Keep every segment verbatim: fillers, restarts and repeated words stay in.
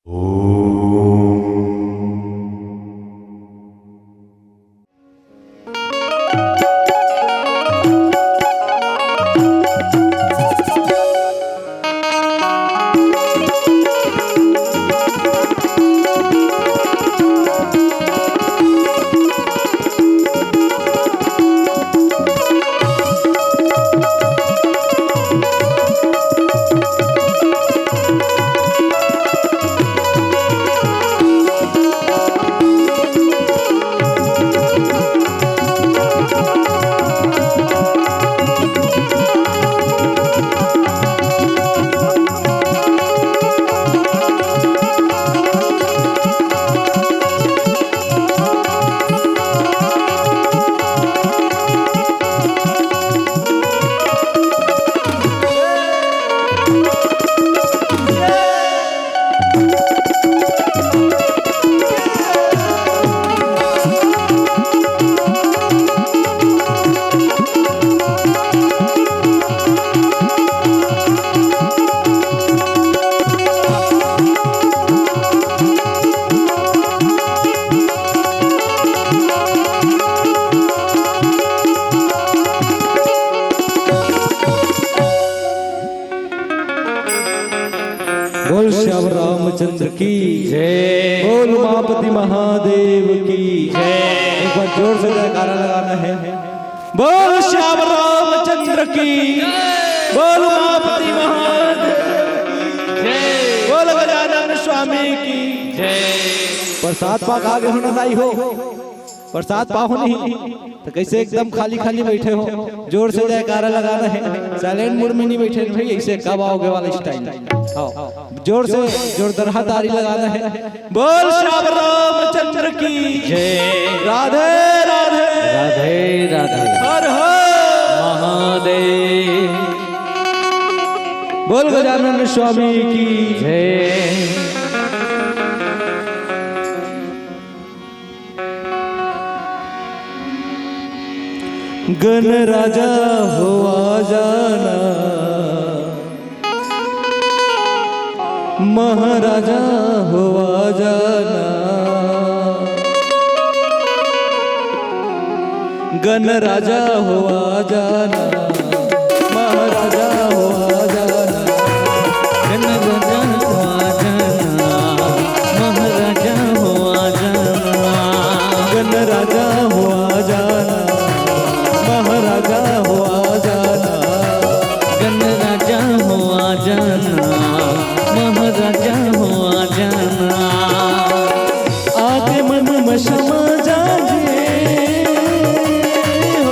बोल श्याम रामचंद्र की जय। बोल उमापति महादेव की जय। एक बार जोर से जयकारा लगाना है। बोल श्याम रामचंद्र की, बोल उमापति महादेव की जय। बोल गजानन स्वामी की जय। प्रसाद पाके आगे होना दाई हो, प्रसाद पाहो नहीं तो कैसे एकदम खाली खाली बैठे हो? जोर से जयकारा लगाना है, साइलेंट मोड में नहीं बैठे भाई, ऐसे कब आओगे वाला स्टाइल। हाँ, जोर से जोरदार ताली लगाना है। बोल श्याम रामचंद्र की जय। राधे राधे। राधे राधे। हर हर महादेव। बोल गजानन स्वामी की जय। गण राजा हो आ जाना, महाराजा हो आ जाना, गण राजा हो आ जाना, महाराजा हो आ जाना। गण राजा हो आ जाना, महाराजा हो आ जाना। गण राजा हो आ जाना, महाराजा हो आ जाना। गण राजा हो आ जाना, महाराजा हो आ जाना। आके मन में समा जाजे हो।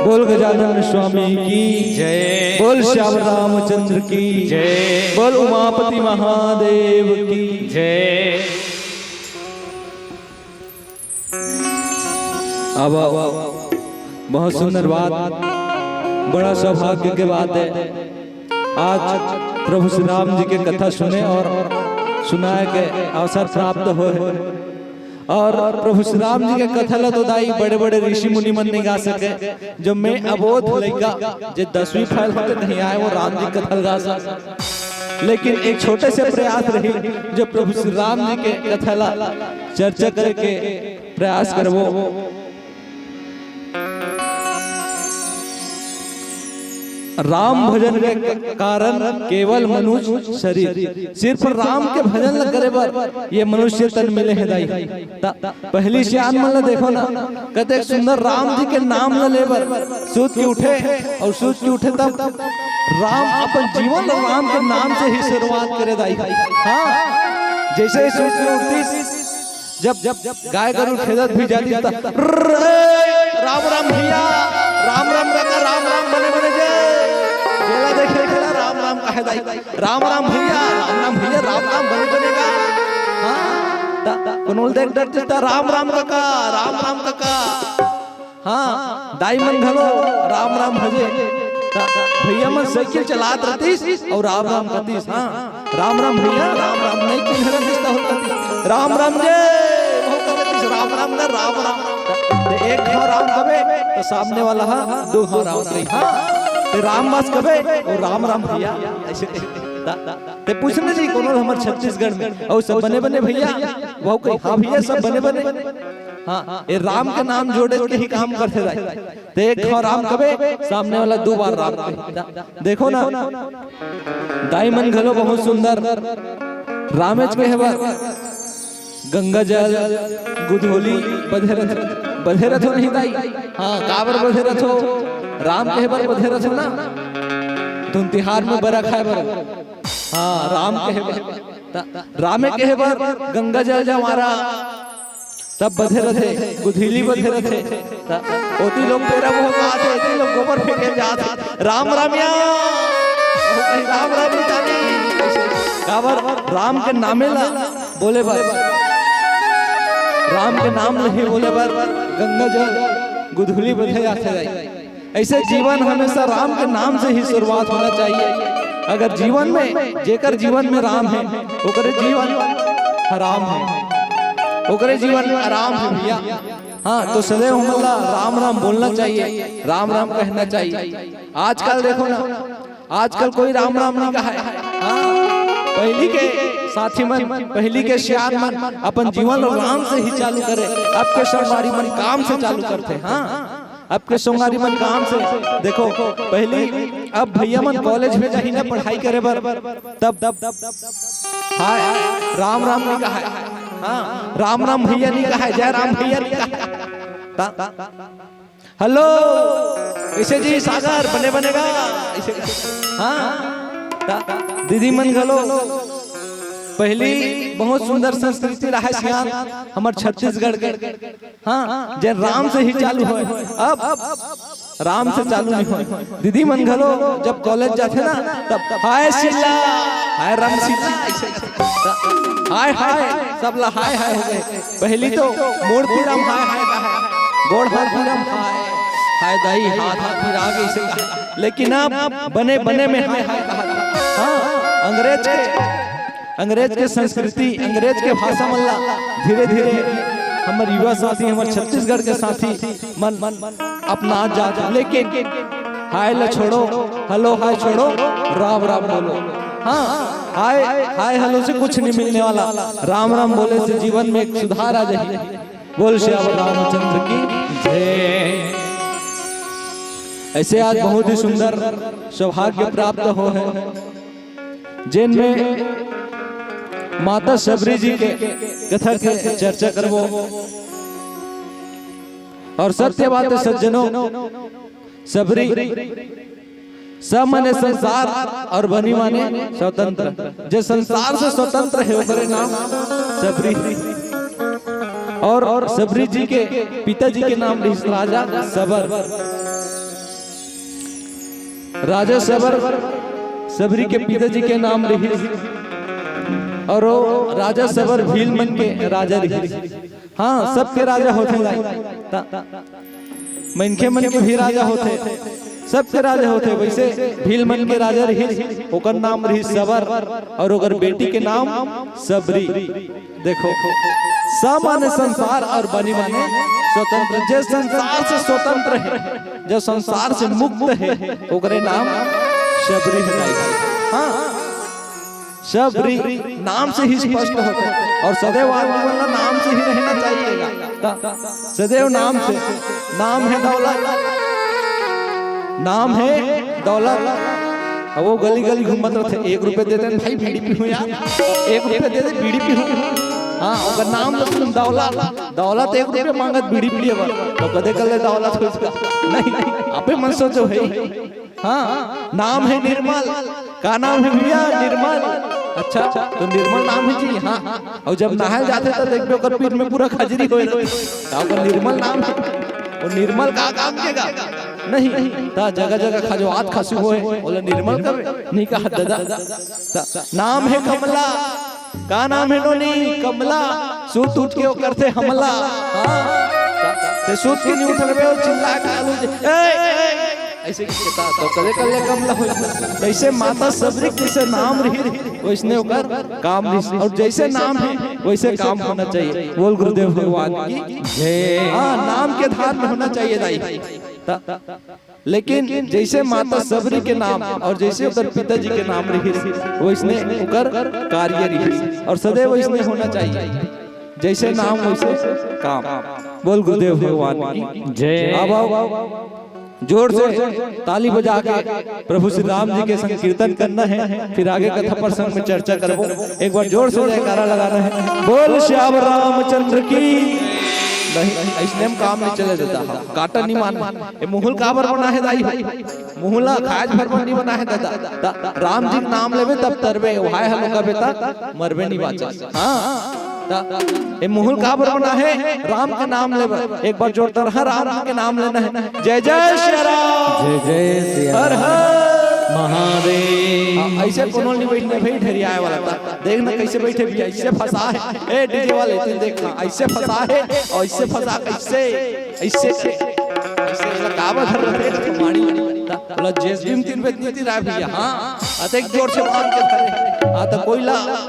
बोल गजानन स्वामी की जय। बोल श्याम रामचंद्र की जय। बोल उमापति महादेव की जय। अब बहुत सुंदर बात, बड़ा सौभाग्य के बात है। आज प्रभु श्री राम जी के कथा सुने और सुनाए के अवसर प्राप्त होए। और प्रभु श्री राम जी के कथा ला तो दाई बड़े-बड़े ऋषि मुनि मन नहीं गा सके, जो मैं अबोध लइका जे दसवीं फेल होते नहीं आए, वो राम जी कथा ला गा सके। लेकिन एक छोटे से प्रयास रही, जो प्रभु श्री राम जी के कथा ला चर्चा करे के प्रयास करबो। राम भजन के कारण केवल मनुष्य शरीर, सिर्फ राम के भजन ल करे बर ये मनुष्य तन मिले हे दाई। त पहली सियान मन ल देखो ना, कतेक सुंदर राम जी के नाम ल ले बर सूत के उठे, और सूत के उठे तब राम अपन जीवन ल राम के नाम से ही शुरुआत करे दाई। हाँ, जैसे ही सूत के उठतीस, जब जब गाय गरु खेदत भी जाती त, "राम राम भैया, राम राम काका, राम राम बने बने जय।" जेला देखे तेला राम राम कहे दाई, "राम राम भैया, राम राम भैया, राम राम बने बने गा।" हाँ, त कोनो ल देख डरतीस त, "राम राम काका, राम राम काका।" हाँ, दाई मन घलो राम राम भजे। त भैया मन साइकिल चलात रहतीस और राम राम कतीस। हाँ, "राम राम भैया, राम राम।" नहीं चिन्ह रहतीस त होत रहतीस, "राम राम जय।" बहुत कहतीस, "राम राम ना, राम राम।" त एक घाव राम कबे त सामने वाला हा दो घाव राम कही। हाँ, त राम बस कबे, "ओ राम राम भैया," ऐसे कही। त ते पूछना जी कोनो हमर छत्तीसगढ़ में, "अउ सब बने बने भैया?" वो कही, "हाँ भैया, सब बने बने।" हाँ, ये राम के नाम जोड़े के ही काम करथे दाई। ते एक घाव राम कबे, सामने वाला दो बार राम कहे। देखो ना, दाई मन घलो बहुत सुंदर रामेच के हे बर गंगा जल, गुधोली बधे रथ, बधे रथो नहीं दाई। हाँ, काबर बधे रथो? राम के हे बर बधे रथो ना, धुन तिहार में बरा खाए बर। हाँ, राम के हे बर, त-, रामे के हे बर गंगा जल जवारा तब बधे रथे, गुधीली बधे रथे। त ओती लोग पेरा मोह का आथे, एती लोग गोबर फेंके जात हे। "राम राम या, कहू कहीं राम राम मितानी।" काबर राम के नामे ला बोले बर, राम के नाम ल ही बोले बर गंगा जल गुधूली बधे जाथे दाई। ऐसे जीवन हमेशा राम के नाम से ही शुरुआत होना चाहिए। अगर जीवन में, जेकर जीवन में राम है, ओकरे जीवन हराम है, ओकरे जीवन आराम है भैया। हाँ, तो सदैव हमन ला राम राम बोलना चाहिए, राम राम कहना चाहिए। आजकल देखो ना, आजकल कोई राम राम नहीं कहा है। हाँ, पहली के साथी मन, पहली के सियान मन अपन जीवन ला राम से ही चालू करे, अब के संगवारी मन काम से चालू करथे। हाँ, अब के संगवारी मन काम से। देखो, पहली, अब भैया मन कॉलेज में जाही ना पढ़ाई करे बर, तब, तब, तब, हाय, राम राम नहीं कहा है। हाँ, राम राम भैया नहीं कहा है, जय राम भैया नहीं कहा है। ता-, हेलो, कैसे जी सागर, बने बने गा? ऐसे, हाँ, ता-, दीदी मन घलो, पहली बहुत सुंदर संस्कृति रहा सियान हमर छत्तीसगढ़ के। हाँ, जे राम से ही चालू होय, अब राम से चालू नहीं होय। दीदी मन घलो जब कॉलेज जाथे ना, तब हाय शीला, हाय राम शीला, ऐसे, ऐसे। हाय हाय, सब ला हाय हाय हो गए। पहली तो मोड़ पीरम हाय हाय का है, गोड़ हाथ पीरम हाय, हाय दाई हाथ हाथ पीरा गई से कहा। लेकिन अब बने बने में हाय हाय कहा। हाँ, अंग्रेज के, अंग्रेज के संस्कृति, अंग्रेज के भाषा मन ला धीरे धीरे हमर युवा साथी, हमर छत्तीसगढ़ के साथी मन अपना जात हे। लेकिन हाय ला छोड़ो, हेलो हाय छोड़ो, राम राम बोलो। हाँ, हाय, हाय हेलो से कुछ नहीं मिलने वाला, राम राम बोले से जीवन में एक सुधार आ जाए। बोल सियावर रामचंद्र की जय। ऐसे आज बहुत ही सुंदर सौभाग्य प्राप्त हो है, जेन में माता शबरी जी के कथा के चर्चा करबो। और सत्य बात है सज्जनों, शबरी स माने संसार और बनी माने स्वतंत्र। जे संसार से स्वतंत्र है ओकरे नाम शबरी। और, और शबरी जी के पिताजी के नाम रहिस राजा सबर। राजा सबर सबरी के पिताजी के नाम रिहिस, और वो राजा सबर भील मन के राजा रिहिस। हाँ, सबके राजा होथे दाई। त-, मनखे मन के भी राजा होथे, सबके राजा होथे। वैसे भील मन के राजा रिहिस, ओकर नाम रिहिस सबर, और ओकर बेटी के नाम सबरी। देखो, स माने संसार और बरी माने स्वतंत्र। जे संसार से स्वतंत्र है, जो संसार से मुक्त है, ओकरे नाम शबरी है दाई। हाँ, शबरी नाम से ही स्पष्ट होता है, और सदैव आदमी मन ला नाम से ही रहना चाहिए। सदैव नाम से, नाम है दौलत, नाम है दौलत। अब वो गली गली घूमत रहते, "एक रुपये दे दे भाई, बीड़ी पीहूँ यार, एक रुपये दे दे, बीड़ी पीहूँ।" हाँ, ओकर नाम तो सुन, दौलत, दौलत एक रुपये मांगत बीड़ी पिए बर, तो कदे कर ले दौलत हो उसका? नहीं, आपे मन सोचो भाई। हाँ, नाम है निर्मल। का नाम है भैया? निर्मल। अच्छा, तो निर्मल नाम है जी। हाँ, और जब नहाए जाथे तो देखबे ओकर पीठ में पूरा खजरी होए रहे। का ओकर निर्मल नाम है? वो निर्मल का काम केगा? नहीं, ता जगह जगह खजवात खसू होए, ओला निर्मल कबे? नहीं कहा दादा। ता नाम है कमला। का नाम है नोनी? कमला। सूत उठ के ओकर से हमला। हाँ, ते सूत के नहीं उठल बे, चिल्ला के आलू जे, "ए, ए, ए।" ऐसे कहता तो कले कले कमला हो। जैसे माता सबरी के जैसे नाम रही, वैसने ओकर काम रही। और जैसे नाम है, वैसे काम होना चाहिए। बोल गुरुदेव भगवान की जय। हाँ, नाम के धारण होना चाहिए दाई। त-, लेकिन जैसे माता सबरी के नाम और जैसे ओकर पिताजी के नाम रही, वैसने ओकर कार्य रही, और सदैव वैसने होना चाहिए। जैसे नाम वैसे काम। बोल गुरुदेव भगवान की जय। अब आओ, जोर से ताली बजा के प्रभु श्री राम जी के संकीर्तन करना है, फिर आगे कथा प्रसंग में चर्चा करबो। एक बार जोर से जयकारा लगाना है, "बोल श्याम रामचंद्र की।" नहीं, ऐसने में काम नहीं चले दादा। हाँ, काटा नहीं मानना। ये मुहुल काबर बना है दाई? मुहुल ला खाए भर बर नहीं बना है दादा। ता राम जी के नाम लेबे तब तरबे, भाई हम लोग का बेटा मरबे नहीं बाचा। हाँ, त ए मुहुल काबर बना है? राम के नाम लेबर। एक बार जोरदार हर राम के नाम लेना है। जय जय श्री राम। जय जय श्री हर हर महादेव। हाँ, ऐसे कोनो नहीं बैठने भाई, ढेरियाए वाला था। देखना कैसे बैठे भी, ऐसे फंसा है। ए डीजे वाले, तुम देखना, ऐसे फंसा है और ऐसे फंसा कैसे, ऐसे, ऐसे, ऐसे लगा बधर रहे तुम्हारी। बोला, "जेसीबी में तीन बजे तीन राय भैया।" हाँ, अतेक जोर से बांध के धरे। हाँ, तो कोयला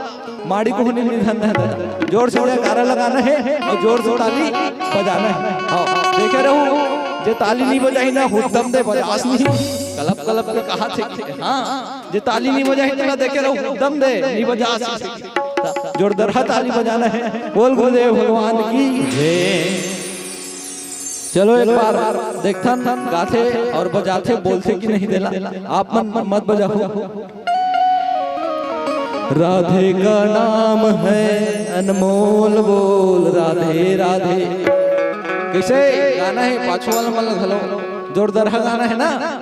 माड़ी कोहनी निधन है। जोर से जयकारा लगाना है और जोर से ताली बजाना है। हाँ, देखे रहू, जे ताली नहीं बजाही ना, हुद्दम दे बजास नहीं। कलप कलप के कहा थे। हाँ, जे ताली नहीं बजाही ना, देखे रहू, हुद्दम दे, नहीं बजास। जोरदार ताली बजाना है। बोल गुरुदेव भगवान की जय। चलो एक बार देखथन, गाथे और बजाथे, बोलथे कि नहीं देला। आप मन मत बजाओ। राधे का नाम है अनमोल बोल, राधे राधे। कैसे गाना है, पाछू वाला मन घलो जोरदार गाना है ना।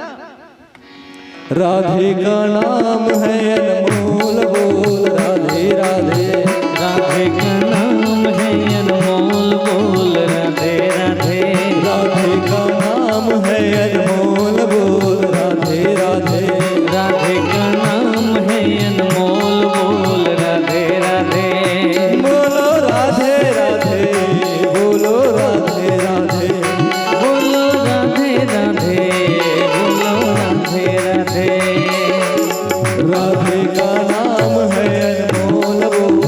राधे का नाम है अनमोल बोल, राधे राधे। राधे का नाम है अनमोल बोल, राधे राधे। राधे का नाम है अनमोल बोल, राधे राधे। राधे का नाम है अनमोल बोल, राधे राधे। बोलो राधे राधे, बोलो राधे राधे। बोलो राधे राधे, बोलो राधे राधे। राधे का नाम है अनमोल बोल,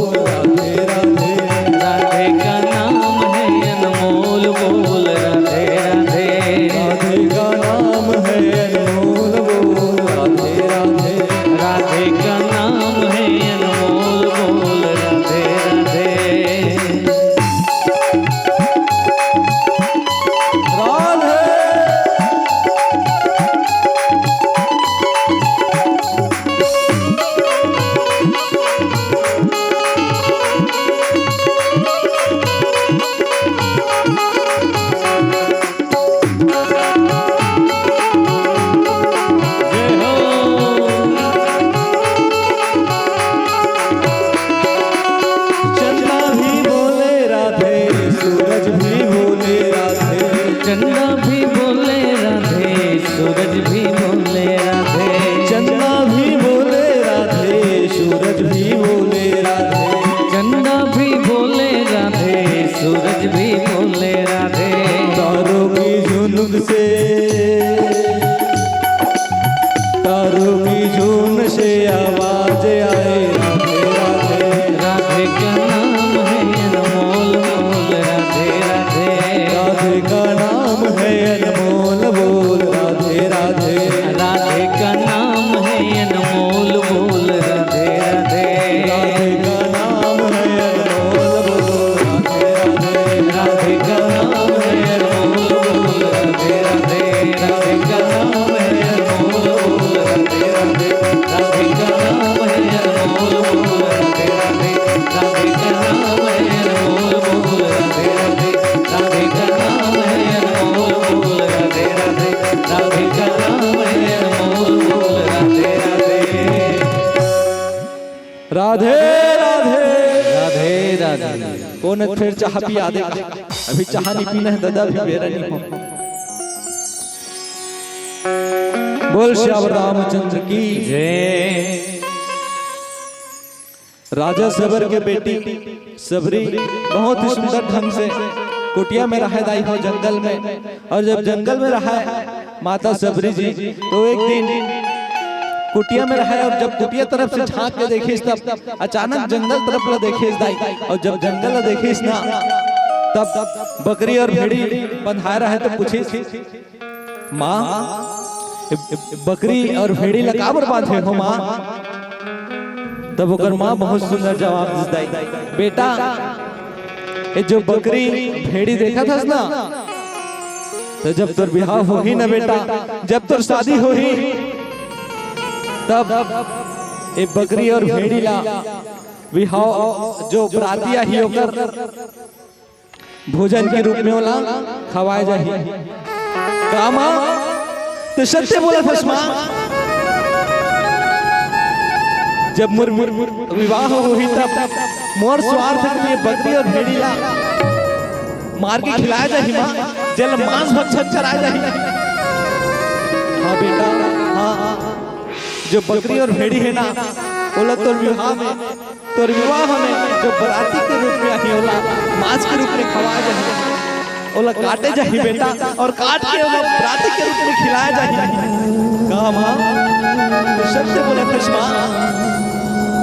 तारों की झुन से आवाज आए, राधे राधे। राधे का नाम है अनमोल, बोल राधे राधे। राधे का नाम है अनमोल, बोल राधे राधे। राधे का नाम है अनमोल, बोल राधे राधे। राधे का नाम है अनमोल, बोल राधे राधे। राधे का नाम है अनमोल, बोल राधे राधे। राधे का नाम है अनमोल, बोल राधे राधे। राधे का नाम है अनमोल, बोल राधे राधे। राधे का नाम है अनमोल, बोल राधे राधे। राधे का नाम है अनमोल, बोल राधे राधे। राधे का नाम है अनमोल, बोल राधे राधे। राधे राधे। राधे राधे। कोन फेर चाह पिया दे? अभी चाह नहीं पीना है दादा, अभी बेरा नहीं हो। बोल श्याम रामचंद्र की जय। राजा सबर के बेटी सबरी बहुत ही सुंदर ढंग से कुटिया में रहे दाई हो, जंगल में। और जब जंगल में रहा है माता सबरी जी, तो एक दिन कुटिया में रहा है और जब कुटिया तरफ से झांक के देखिस तब अचानक जंगल तरफ ला देखिस दाई। और जब जंगल ला देखिस ना, तब बकरी और भेड़ी बंधाए रहे तो पूछिस, "माँ, ए, ए, बकरी और भेड़ी ला काबर बांधे हो माँ?" तब ओकर माँ बहुत सुंदर जवाब दिस दाई, "बेटा, ये जो बकरी भेड़ी देखत हस ना, तो जब तोर बिहाव होही ना बेटा, जब तोर शादी होही, तब ये बकरी और भेड़ी ला बिहाव जो बराती आही ओकर भोजन के रूप में ओला खवाए जाही।" "का माँ, ते सत्य बोलत हस माँ? जब मोर, मोर, मोर विवाह होही तब मोर स्वार्थ के लिए बकरी और भेड़ी ला मार के खिलाए जाही माँ, जेला मांस भक्षण कराए जाही।" "हाँ बेटा, हाँ, हाँ।" जो बकरी और भेड़ी है ना, ओला तोर विवाह में, तोर विवाह में जो बराती के रूप में आही, ओला मांस के रूप में खवाए जाही, ओला काटे जाही बेटा, और काट के ओला बराती के रूप में खिलाए जाही। "का माँ, ते सत्य बोलत हस माँ?"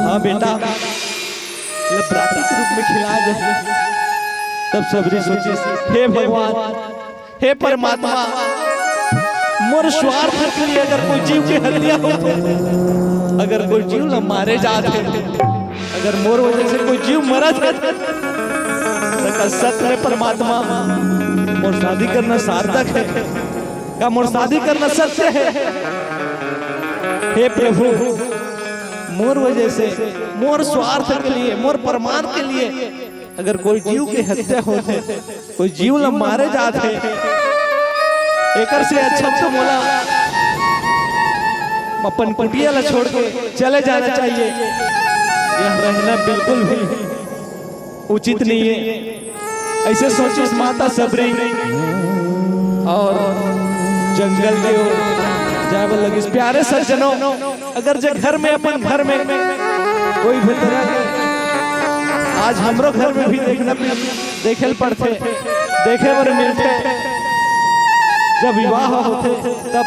"हाँ बेटा, ओला बराती के रूप में खिलाए जाही।" तब सबरी सोचिस, "हे भगवान, हे परमात्मा, मोर स्वार्थ के लिए अगर कोई जीव के हत्या होथे, अगर कोई जीव ला मारे जाथे, अगर मोर वजह से कोई जीव मरत हे, त का सच में परमात्मा मोर शादी करना सार्थक हे? का मोर शादी करना सत्य हे? हे प्रभु, मोर वजह से, मोर स्वार्थ के लिए, मोर परमार्थ के लिए अगर कोई जीव के हत्या होथे, कोई जीव ला मारे जाथे, एकर से अच्छा तो मोला अपन कुटिया ला छोड़ के चले जाना चाहिए। यह रहना बिल्कुल भी उचित नहीं है।" ऐसे सोचिस माता सबरी और जंगल के ओर जाए बर लगिस। प्यारे सज्जनों, अगर जे घर में, अपन घर में कोई भी तरह के, आज हमरो घर में भी देखना, देखे ल पड़थे, देखे बर मिलथे, जब विवाह होथे तब,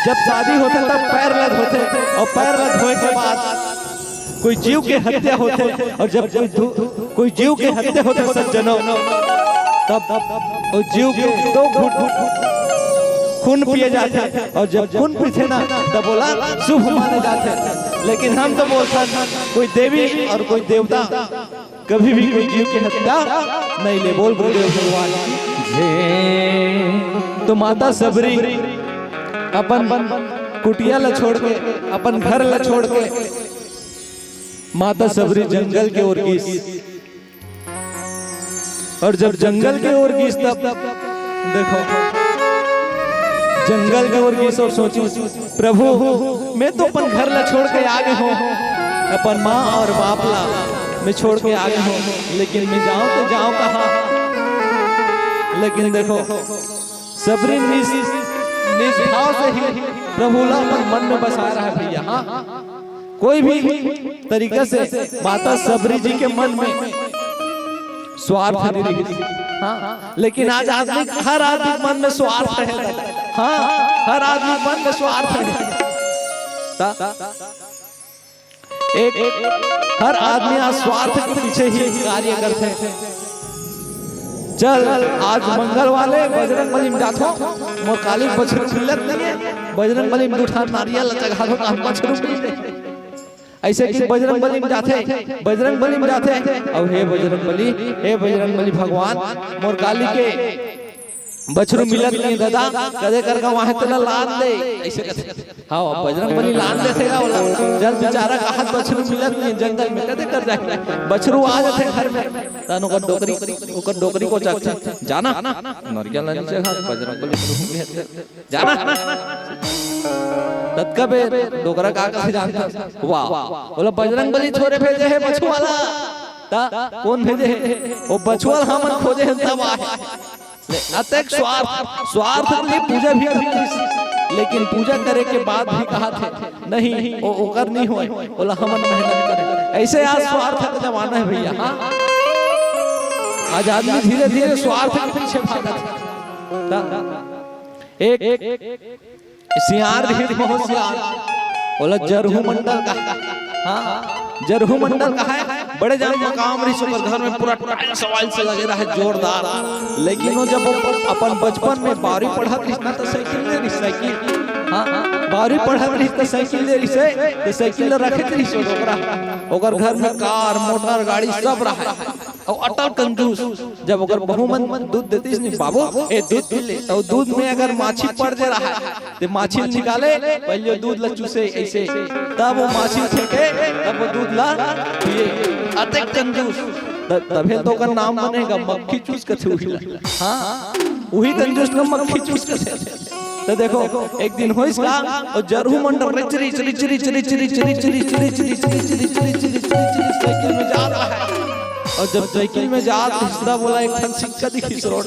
जब शादी होथे तब पैर ला धोथे, और पैर ला धोए के बाद कोई जीव के हत्या होथे, और जब कोई धु-, कोई जीव के हत्या होथे सज्जनों, तब वो जीव के दो घूंट खून पिए जाथे, और जब खून पीथे ना, तब ओला शुभ माने जाथे। लेकिन हम तो बोलथन, कोई देवी और कोई देवता कभी भी कोई जीव के हत्या नहीं ले। बोल गुरुदेव भगवान की जय। तो माता सबरी अपन कुटिया ला छोड़ के, अपन घर ला छोड़ के माता सबरी जंगल के ओर गिस। और जब जंगल के ओर गिस तब देखो, जंगल के ओर गिस और सोचिस, "प्रभु, मैं तो अपन घर ला छोड़ के आ गे हों, अपन माँ और बाप ला मैं छोड़ के आ गे हों, लेकिन मैं जाऊं तो जाऊं कहाँ?" लेकिन देखो, सबरी निज, निज भाव से ही प्रभु ला अपन मन में बसा रहा है भैया। हाँ, कोई भी तरीका से माता सबरी जी के मन में स्वार्थ नहीं रही। हाँ, लेकिन आज आदमी, हर आदमी के मन में स्वार्थ है। हाँ, हर आदमी मन में स्वार्थ हे। त एक हर आदमी आज स्वार्थ के पीछे ही कार्य करथे। चल, आज मंगल वाले बजरंग बली में जाथो, मोर काली बछरू मिलत नहीं है, बजरंग बली में दू ठा नारियल चघा दो, काम बछरू मिल जाए। ऐसे कि बजरंग बली में जाथे, बजरंग बली में जाथे, अउ हे बजरंग बली, हे बजरंग बली भगवान, मोर काली के बछरू मिलत नहीं दादा, कदे करके वहां तेला लान दे, ऐसे कहथे। हाँ, बजरंग बली लान देथे गा ओला। चल बेचारा कहात बछरू मिलत नहीं जंगल में, कदे कर जाए, बछरू आ जाथे घर में, तन ओकर डोकरी, ओकर डोकरी कोचथे, जाना, नरिया ला नीचे घात, बजरंग बली घूम गए थे। जाना। ततका बेर डोकरा का कथे जानता? वाह, बोला बजरंग बली थोरे भेजे हे बछुआ ला। त कोन भेजे हे? वो बछुआ ला हमन खोजे हन तब आए। ले, अतेक स्वार्थ, स्वार्थ के लिए पूजा भी करथे, लेकिन पूजा करे के बाद भी कहाथे, नहीं, वो ओकर नहीं होय, बोला हमन मेहनत करे। ऐसे आज स्वार्थ का जमाना है भैया, हाँ? आज आदमी धीरे-धीरे स्वार्थ के पीछे भागत हे। त एक सियार भी बहुत सियार, बोला जरहू मंडल का। हाँ, जरहू मंडल का है, बड़े जान मकाम रहिस, ओकर घर में पूरा टाइल्स वाइल्स लगे रहे जोरदार। लेकिन वो जब वो अपन बचपन में बारहवीं पढ़त रहिस ना, तो साइकिल ले रहिस, साइकिल। हाँ, बारहवीं पढ़त रहिस तो साइकिल ले रहिस, तो साइकिल ले रखे रहिस ओकरा। ओकर घर में कार, मोटर, गाड़ी सब रहे। अउ अटल कंजूस, जब ओकर बहू मन दूध देतिस नहीं, "बाबू, ए दूध पी ले," तो दूध में अगर माछी पड़ दे रहा है, ते माछी ल निकाले, पहले दूध ल चूसे ऐसे, तब वो माछी फेंके, तब वो दूध ला पिए। अतेक कंजूस, त-, तभे तो ओकर नाम बनेगा मक्खी चूस कथे उही ला। हाँ, उही कंजूस ला मक्खी चूस कथे। तो देखो, एक दिन होइस का, और जरहू मंडल रिच, रिच, रिच, रिच, रिच, रिच, रिच, रिच, रिच, रिच, रिच, रिच, रिच, रिच, रिच, रिच, रिच, रिच, रिच, साइकिल में जा रहा है। और जब साइकिल में जा, तो सीधा बोला, "एक ठन सिक्का दिखिस रोड।"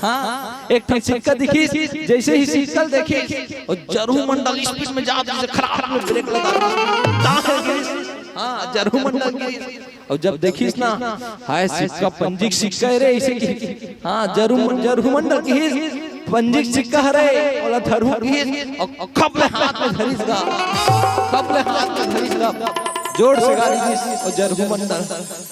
हाँ, एक ठन सिक्का दिखिस, जैसे ही सिक्का देखिस, और जरहू मंडल स्पीड में जा, जैसे खराब में ब्रेक लगा, ताहे गिरिस। हाँ, जरहू मंडल गिरिस। अउ जब देखिस ना, "हाय सिक्का, पंजीक सिक्का हे रे," ऐसे कि, हाँ, जरहू, जरहू मंडल किहिस, "पंजीक सिक्का हरे," ओला धरहू किहिस, अउ खप ले हाथ में धरिस गा, खप ले हाथ में धरिस गा, जोर से गाली दिस, अउ जरहू मंडल,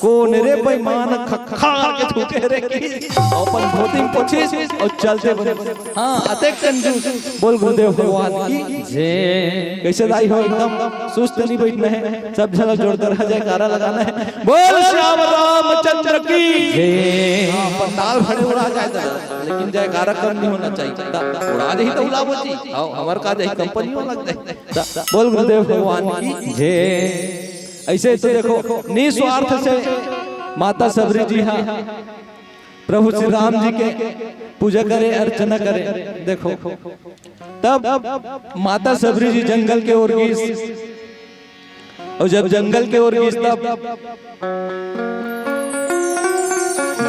"कोन रे बेईमान, खखा के थूके रे," किहिस, अउ अपन धोती में पोछिस, अउ चलते बने। हाँ, अतेक कंजूस। बोल गुरुदेव भगवान की जय। कैसे दाई हो, एकदम सुस्त नहीं बैठना है, सब झन जोरदार जयकारा लगाना है। बोल श्याम रामचंद्र की जय। हाँ, पंडाल भरे उड़ा जाए तो, लेकिन जयकारा कम नहीं होना चाहिए। ता-, उड़ा जाही तो उड़ाबो जी। आओ, हमर का जाही, कंपनी हो लग जाए। ता-, बोल गुरुदेव भगवान की जय। ऐसे तो देखो, निस्वार्थ से माता सबरी जी हा प्रभु श्री राम जी के पूजा करे, अर्चना करे। देखो, तब माता सबरी जी जंगल के ओर गिस, अउ जब जंगल के ओर गिस, तब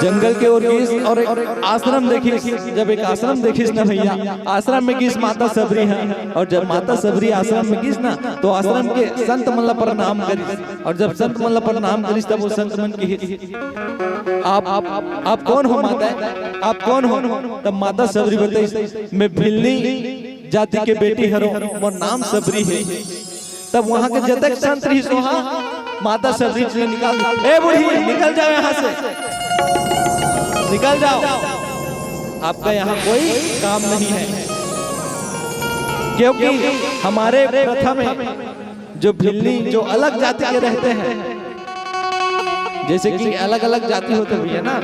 जंगल के ओर गिस अउ एक आश्रम देखिस। जब एक आश्रम देखिस ना भैया, आश्रम में गिस माता सबरी हा, अउ जब माता सबरी आश्रम में गिस ना, तो आश्रम के संत मन ला प्रणाम करिस, अउ जब संत मन ला प्रणाम करिस, तब वो संत मन किहिस, "आप, आप, आप कोन हो माता? आप कोन हो?" तब माता सबरी बताइस, "मैं भिल्ली जाति के बेटी हरों, मोर नाम सबरी हे।" तब वहां के जतक संत रहिस, वहां माता सबरी जी निकाल, "ए बूढ़ी, निकल जाओ यहां से, निकल जाओ, आपका यहां कोई काम नहीं है।" क्योंकि हमारे प्रथा में जो भिल्ली, जो अलग जाति के रहते हैं, जैसे कि अलग-अलग जाति होते भैया ना,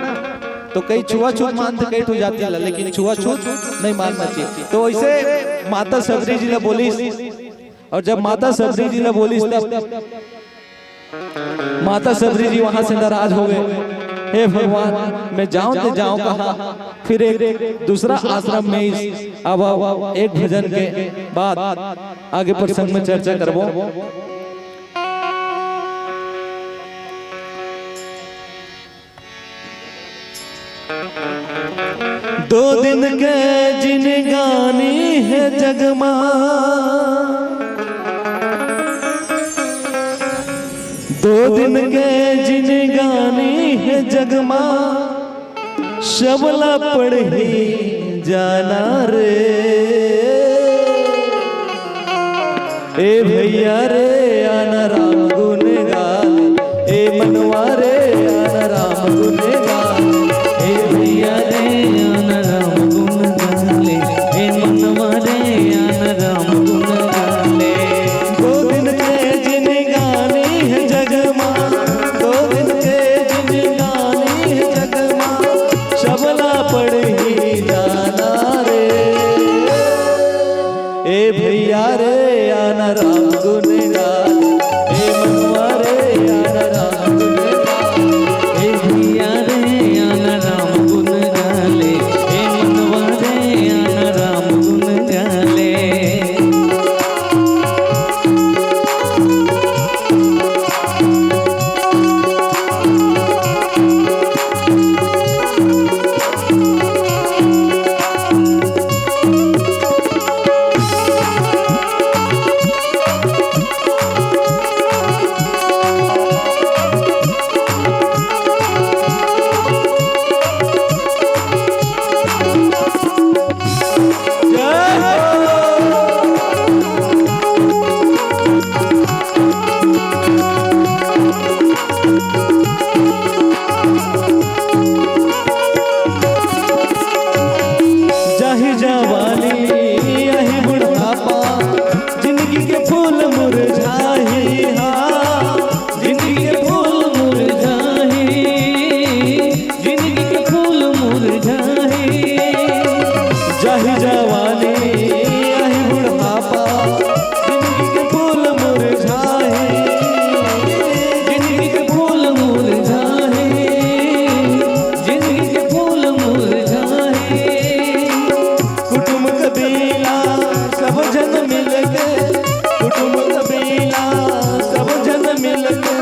तो कई छुआछूत मानते, कई ठो जाति ला, लेकिन छुआछूत नहीं मानना चाहिए। तो वैसे माता सबरी जी ला बोलिस, अउ जब माता सबरी जी ला बोलिस, तब माता सबरी जी वहां से नाराज हो गए, "हे भगवान, मैं जाऊं तो जाऊं कहां?" फिर एक दूसरा आश्रम में इस, अब, अब एक भजन के बाद आगे प्रसंग में चर्चा करबो। दो दिन के जिनगानी हे जग मा, दो दिन के जिनगानी हे जग मा, सबला पड़ही जाना रे। ए भैया रे, आना राम गुन गा ले, ए मनवा रे, आना राम गुन गा ले। ए भैया रे, आना राम गुन गा ले, ए मनवा रे, आना राम गुन गा ले। दो दिन के जिनगानी हे जग मा, दो दिन के जिनगानी हे जग मा, सबला पड़ही जाना रे। ए भैया रे, आना राम गुन गा ले, ए मनवा रे, आना राम गुन गा ले। ए भैया रे, आना राम गुन गा ले, ए मनवा रे, आना राम गुन गा ले। जाही जवानी, आही बुढ़ापा, जिंदगी के फूल मुरझाही, हाँ, जिंदगी के फूल मुरझाही, जिंदगी के फूल मुरझाही। जाही जवानी, आही बुढ़ापा, जिंदगी के फूल मुरझाही, जिंदगी के फूल मुरझाही, जिंदगी के फूल मुरझाही। कुटुम कबीला सब झन मिलके, कुटुम कबीला सब झन मिलके,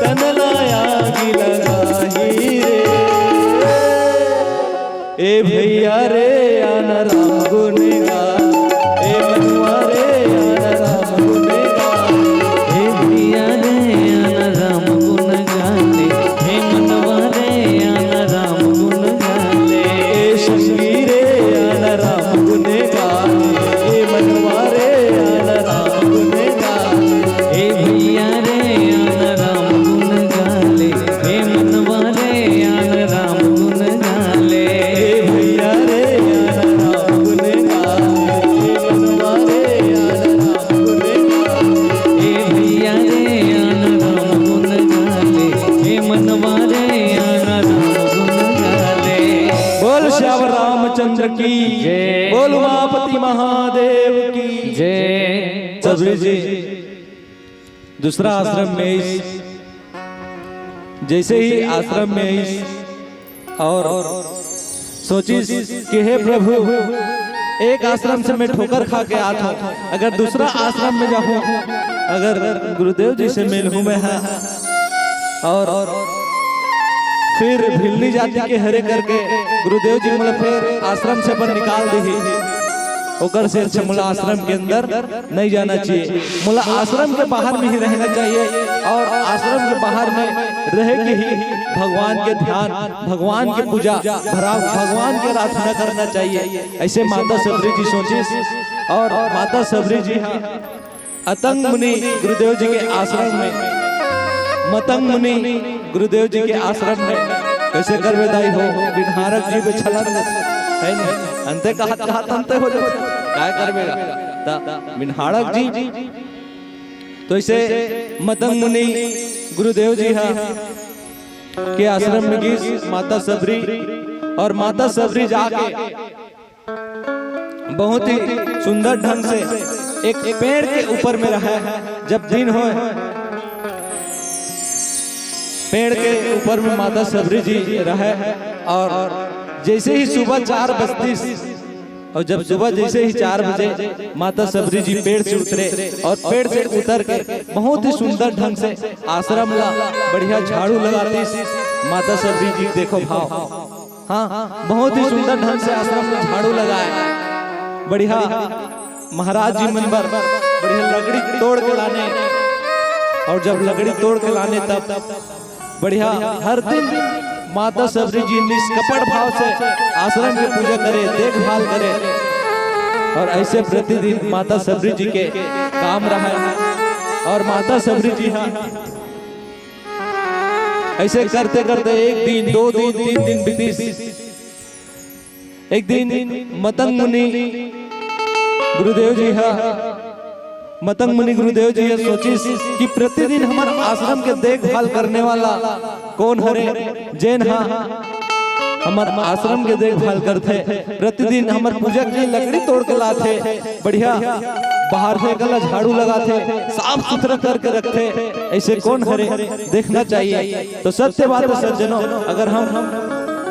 तन ला आगी लगाही रे। ए भैया रे, आना राम गुन गा, ए मनुआ रे, आना राम गुन गा। ए भैया रे, आना राम गुन गा ले, ए मनवा रे, आना राम गुन गा ले। ए संगी रे, आना राम गुन गा ले, ए मनवा रे, आना राम गुन गा ले। ए भैया रे, आना राम गुन गा ले, ए मनवा रे, आना राम गुन गा ले। ए भैया रे, आना राम गुन गा ले, ए मनवा रे, आना राम गुन गा ले। ए भैया रे, आना राम गुन गा ले, ए मनवा रे, आना राम गुन गा ले। बोल श्याम रामचंद्र की जय। बोल उमापति महादेव की जय। सबरी जी दूसरा आश्रम में आइस, जैसे ही आश्रम में आइस और सोचिस कि हे प्रभु, एक आश्रम से मैं ठोकर खा के आत हूँ, अगर दूसरा आश्रम में जाहूँ, अगर गुरुदेव जी से मिलहूँ मैं, हाँ, और फिर भिल्ली जाति के हरे करके गुरुदेव जी मोला फिर आश्रम से अपन निकाल दिही, ओकर से अच्छा मोला आश्रम के अंदर नहीं जाना चाहिए। मोला आश्रम के बाहर में ही रहना चाहिए और आश्रम के बाहर में रह के ही भगवान के ध्यान, भगवान के पूजा, भरा-, भगवान के आराधना करना चाहिए। ऐसे माता सबरी जी सोचिस और माता सबरी जी, हाँ, अतंग मुनि गुरुदेव जी के आश्रम में, मतंग मुनि गुरुदेव जी के आश्रम में कैसे करबे दाई हो, बिन्हारक जी बे छलन है नहीं, अंते कहत कहत अंते हो जाए, काय करबे गा? ता बिन्हारक जी, तो इसे मतंग मुनि गुरुदेव जी हा के आश्रम में गिस माता सबरी, और माता सबरी जाके बहुत ही सुंदर ढंग से एक पेड़ के ऊपर में रहा। जब दिन होए, पेड़ के ऊपर में माता सबरी जी रहे, और जैसे ही सुबह चार बजतीस, और जब सुबह जैसे ही चार बजे माता सबरी जी पेड़ से उतरे और पेड़ से उतर के बहुत ही सुंदर ढंग से आश्रम ला बढ़िया झाड़ू लगातीस। माता सबरी जी देखो भाव, हाँ, बहुत ही सुंदर ढंग से आश्रम में झाड़ू लगाए, बढ़िया महाराज जी मन बर बढ़िया लकड़ी तोड़ के लाने, और जब लकड़ी तोड़ के लाने तब बढ़िया हर दिन माता सबरी जी निष्कपट भाव से आश्रम के पूजा करे, देखभाल करे। और ऐसे प्रतिदिन माता सबरी जी के काम रहा है। और माता सबरी जी हा ऐसे करते करते एक दिन, दो दिन, तीन दिन बीतीस। एक दिन मतंग मुनि गुरुदेव जी हा मतंग मुनि गुरुदेव जी हा सोचिस कि प्रतिदिन हमर आश्रम के देखभाल करने वाला कोन हरे, जेन हा हमर आश्रम के देखभाल करथे, प्रतिदिन हमर पूजा के लिए लकड़ी तोड़ के लाथे, बढ़िया बाहर से एकला झाड़ू लगाथे, साफ सुथरा करके रखथे, ऐसे कोन हरे, देखना चाहिए। तो सत्य बात है सज्जनों, अगर हम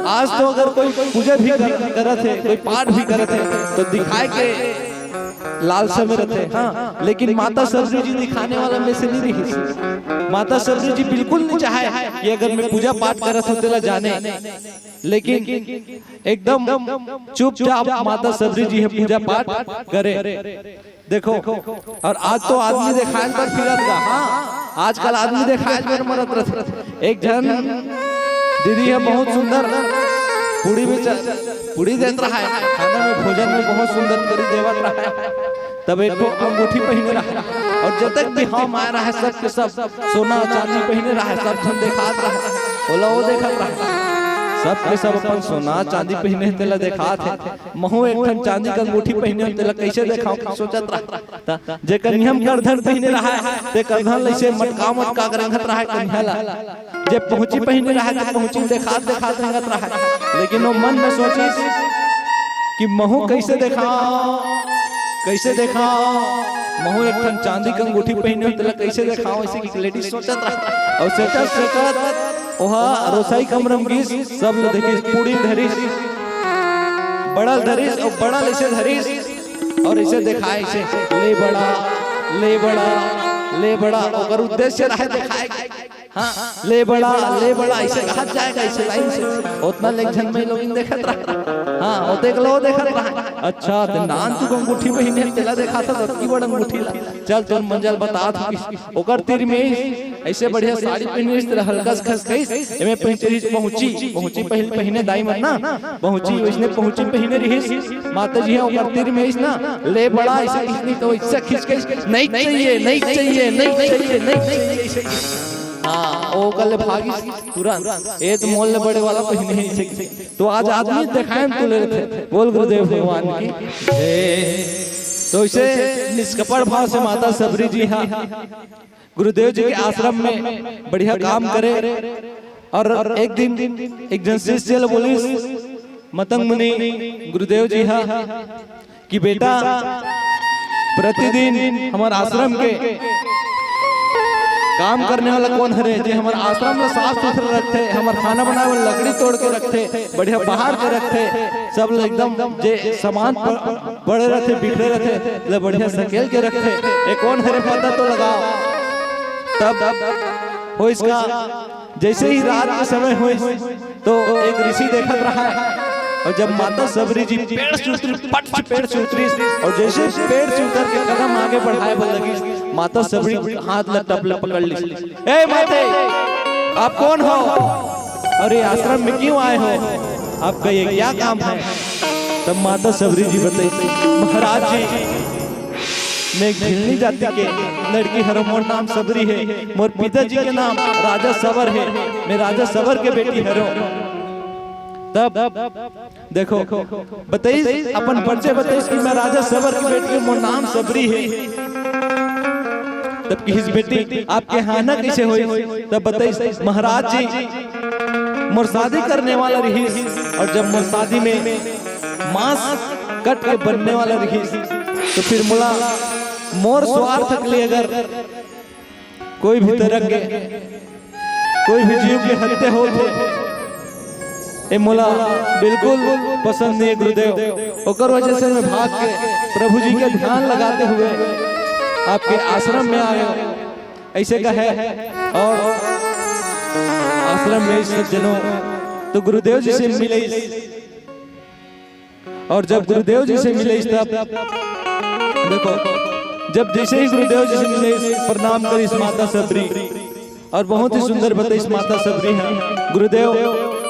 आज तो अगर कोई पूजा भी कर, करत है, कोई पाठ भी करत है, तो दिखाए के लालसा में रहते हैं, हाँ, लेकिन माता सबरी जी दिखाने वाला में से नहीं रही। माता सबरी जी बिल्कुल नहीं चाहे कि अगर मैं पूजा पाठ करत हूँ तेला जाने, लेकिन एकदम चुपचाप माता सबरी जी है पूजा पाठ करे। देखो, और आज तो आदमी देखायल पर फिरत गा, हाँ, आजकल आदमी देखायल पर मरत रहत। एक झन दीदी है बहुत सुंदर पूड़ी में च-, पूड़ी देत रहा है, खाना में भोजन में बहुत सुंदर करी देवत रहा है। तब एक ठो अंगूठी पहिने रहा है और जतक भी हम आए रहा है सबके सब सोना चांदी पहिने रहा है, सब झन देखात रहा है, ओला वो देखत रहा है। सबके सब अपन सोना चांदी पहिने तेला देखात है। महू एक ठन चांदी के अंगूठी पहिने हूँ, तेला कैसे देखाऊं, सोचत रहा। त जेकर नियम करधन पहिने रहा है, ते करधन लइसे मटका मटका के रेंगत रहा है कन्हा ला। जे पहुंची पहिने रहा है, ते पहुंची देखात देखात रेंगत रहा है। लेकिन वो मन में सोचिस कि महू कैसे देखाऊं, कैसे देखाऊं, महू एक ठन चांदी के अंगूठी पहिने हूँ, तेला कैसे देखाऊं, ऐसे कि लेडीज सोचत रहा। और सोचत सोचत ओहा रोसाई कमरा में गिस, सब ल देखिस, पूड़ी धरिस, बड़ा ल धरिस, और बड़ा ल ऐसे धरिस, और ऐसे देखाए, ऐसे, "ले बड़ा, ले बड़ा, ले बड़ा।" ओकर उद्देश्य रहे देखाए, हाँ, "ले बड़ा, ले बड़ा", ऐसे कहा जाएगा, ऐसे लाइन से। उतना लेक झन में लोग देखत रहा, हाँ, वो देख लो, वो देखत रहा। "अच्छा, ते नान तू अंगूठी पहिने, तेला देखा था, तो की बड़ा अंगूठी ला, चल तोर मंजल बता था।" ओकर तीर में ऐसे बढ़िया साड़ी पहिने रहिस, तेला हल्का से खसकइस, एमे पहिन रहिस पहुंची, पहुंची पहिन, पहिने दाई मन ना, पहुंची, वइसने पहुंची पहिने रहिस। माता जी ह ओकर तीर में अइस ना, "ले बड़ा", ऐसे खींचनी तो ऐसे खींच के, "नहीं चाहिए, नहीं चाहिए, नहीं चाहिए, नहीं चाहिए", ऐसे। हाँ, ओ ओकर ले भागिस तुरंत, "ए तो मोल ले बड़े वाला पहिने हे", ऐसे। तो आज आदमी देखाए में तुले रथे। बोल गुरुदेव भगवान की जय। तो इसे निष्कपट भाव से माता सबरी जी हा गुरुदेव जी के आश्रम में बढ़िया काम करे। और एक दिन एक जन शिष्य ल बोलिस, मतंग मुनि गुरुदेव जी हा, कि बेटा, प्रतिदिन हमर आश्रम के काम करने वाला कोन हरे, जे हमर आश्रम ला साफ सुथरा रखथे, हमर खाना बनाए बर लकड़ी तोड़ के रखथे, बढ़िया बहार के रखथे, सब ल एकदम जे सामान प-, पड़े रहिथे, बिखरे रहिथे, ले बढ़िया सकेल के रखथे। ए कोन हरे, पता तो लगाओ। तब होइस का, जैसे ही रात के समय होइस, तो एक ऋषि देखत रहा है, और जब माता सबरी जी पेड़ से उतरी, पट से पेड़ से उतरी, और जैसे पेड़ से उतर के कदम आगे बढ़ाए बर लगी, माता सबरी हाथ ल टप ले पकड़ ली। "ए माते, आप कौन हो और ये आश्रम में क्यों आए हो? आपका ये क्या काम है?" तब माता सबरी जी बताई, "महाराज जी, मैं एक भिलनी जाति के लड़की हरो, मोर नाम सबरी है, मोर पिताजी के नाम राजा सवर है, मैं राजा सवर के बेटी हरो।" तब देखो, बताइस, अपन परिचय बताइस कि मैं राजा सबर के बेटी हूँ, मोर नाम सबरी है। तब किहिस, "बेटी, आपके यहाँ आना कैसे होइस?" तब बताइस, "महाराज जी, मोर शादी करने वाला रहिस, और जब मोर शादी में मांस कट के बनने वाला रहिस, तो फिर मोला, मोर स्वार्थ के लिए अगर कोई भी तरह के, कोय भी जीव के हत्या होत हे, ए मोला बिल्कुल पसंद नहीं हे गुरुदेव। ओकर वजह से मैं भाग के प्रभु जी के ध्यान लगाते हुए आपके आश्रम में आयो, ऐसे कहे। और आश्रम में सज्जनों तो गुरुदेव जी से मिले, और जब गुरुदेव जी से मिले तब देखो, जब जैसे ही गुरुदेव जी से मिले, प्रणाम करिस माता सबरी, और बहुत ही सुंदर बताइस माता सबरी हे, "गुरुदेव,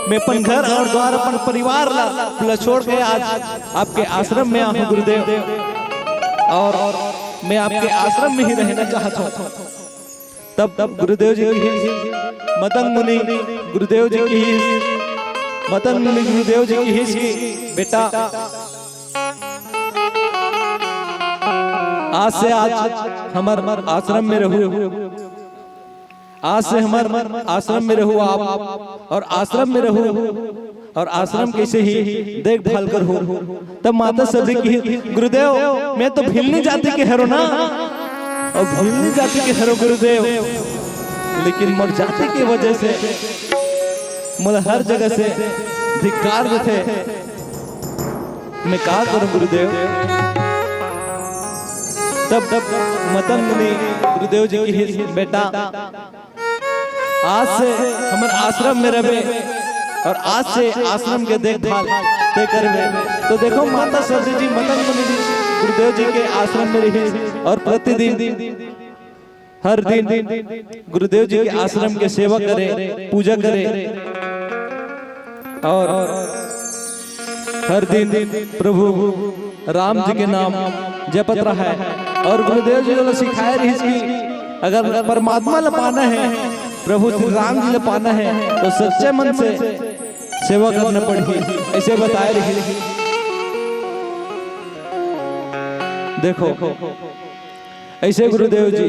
मैं अपन घर और द्वार, अपन परिवार ला, ला छोड़ के आज आपके आश्रम में आया हूँ गुरुदेव।" और मैं आपके आश्रम में ही रहना चाहता हूँ। तब तब गुरुदेव जी की ही, मतंग मुनि गुरुदेव जी की ही, मतंग मुनि गुरुदेव जी की ही कि बेटा, आज से आज हमर आश्रम में रहू, आज से हमर आश्रम में रहू आप, और आश्रम में रहू, और आश्रम के से ही देखभाल करहू। तब माता सबरी की, गुरुदेव, मैं तो भिल्ली जाति के हरो ना, और भिल्ली जाति के हरो गुरुदेव, लेकिन मोर जाति के वजह से मोला हर जगह से धिक्कार देथे। मैं का करूं गुरुदेव? तब तब मतंग मुनि गुरुदेव जी की ही, बेटा, आज से हमर आश्रम में रहबे और आज से आश्रम के देखभाल ते करबे। तो देखो, माता सबरी जी मतंग मुनि जी गुरुदेव जी के आश्रम में रही और प्रतिदिन, हर दिन गुरुदेव जी के आश्रम के सेवा करे, पूजा करे और हर दिन प्रभु राम जी के नाम जपत रहा है। और गुरुदेव जी वाला सिखाए रहिस कि अगर परमात्मा ला पाना है, प्रभु श्री राम जी ला पाना है, तो सच्चे मन से सेवा करना पड़ही, ऐसे बताए रहिस। देखो, ऐसे गुरुदेव जी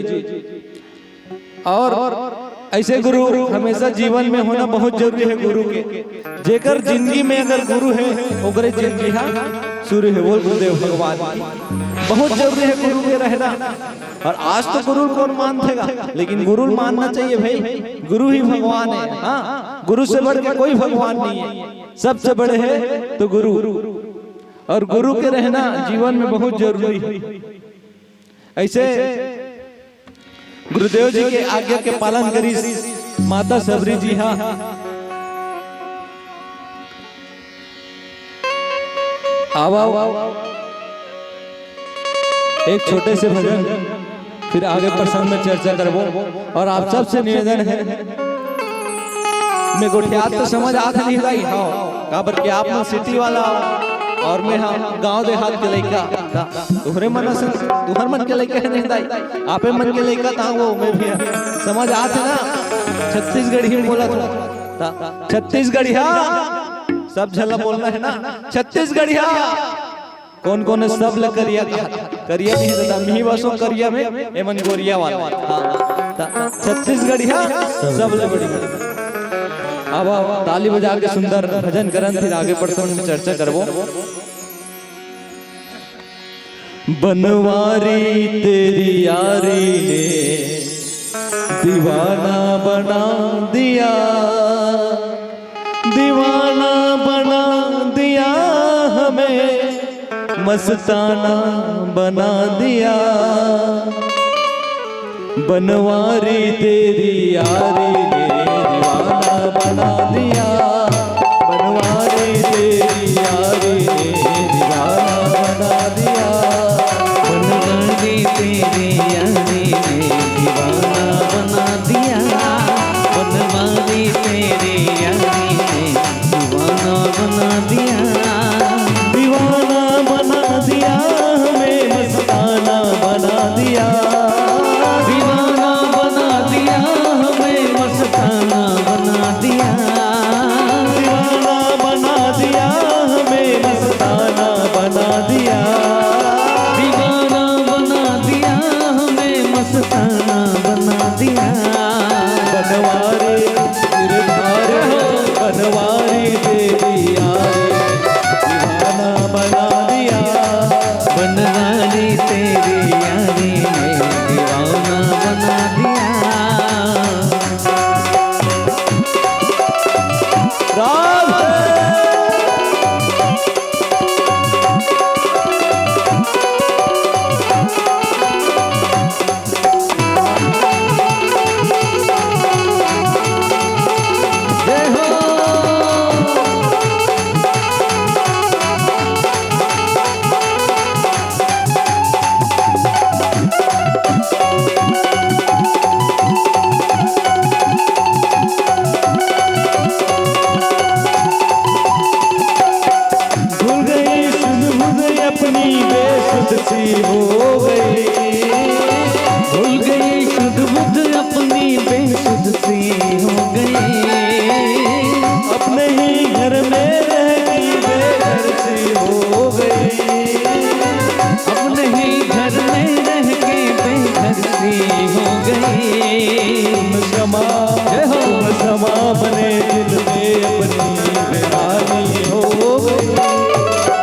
और ऐसे गुरु हमेशा जीवन में होना बहुत जरूरी है। गुरु के, जेकर जिंदगी में अगर गुरु है, ओकरे जिंदगी हा शुरू है। बोल गुरुदेव भगवान की। बहुत जरूरी है गुरु के रहना। और आज तो गुरु कौन मानथेगा, लेकिन गुरु मानना चाहिए भाई। गुरु ही भगवान है। हाँ, गुरु से बढ़ के कोई भगवान नहीं है, सबसे बड़े है तो गुरु। और गुरु के रहना जीवन में बहुत जरूरी है। ऐसे गुरुदेव जी के आज्ञा के पालन करिस माता सबरी जी। हाँ, आओ, आओ, आओ। एक छोटे से भजन, फिर आगे प्रसंग में चर्चा करबो। और आप सबसे निवेदन है, मैं गोठियात तो समझ आत नहीं भाई, हाँ, काबर कि आप मन सिटी वाला और मैं, हाँ, गांव देहात के लइका। तुहरे मन असन, तुहर मन के लइका है नहीं दाई, आपे मन के लइका ता वो मैं भी समझ आत है ना। छत्तीसगढ़ी में बोला था, ता छत्तीसगढ़िया, सब झला बोलना है ना, छत्तीसगढ़िया। कौन कौन है सब ल करिया कहा? करिया नहीं दादा, मिही बसो करिया में, एमन गोरिया वाला। हाँ, ता छत्तीसगढ़िया सब ले बढ़िया। अब ताली बजा के सुंदर भजन करन, फिर आगे प्रसंग में चर्चा करबो। बनवारी तेरी यारी ने दीवाना बना दिया, दीवाना बना दिया हमें, मस्ताना बना दिया। बनवारी तेरी यारी ने दीवाना बना दिया, बनवारी तेरी यारी ने दीवाना बना दिया। बनवारी तेरी यारी ने दीवाना बना दिया, बनवारी तेरी यारी ने दीवाना बना दिया। दीवाना बना दिया हमें, मस्ताना बना दिया। दीवाना बना दिया हमें, मस्ताना बना दिया। हो गई। भूल गई सुध बुध अपनी, बेसुध सी हो गई। अपने ही घर में रह के बेघर सी हो गई। अपने ही घर में रह के बेघर सी हो गई। तुम समा, जय हो। तुम समा बने दिल में अपनी बेमारी हो गई।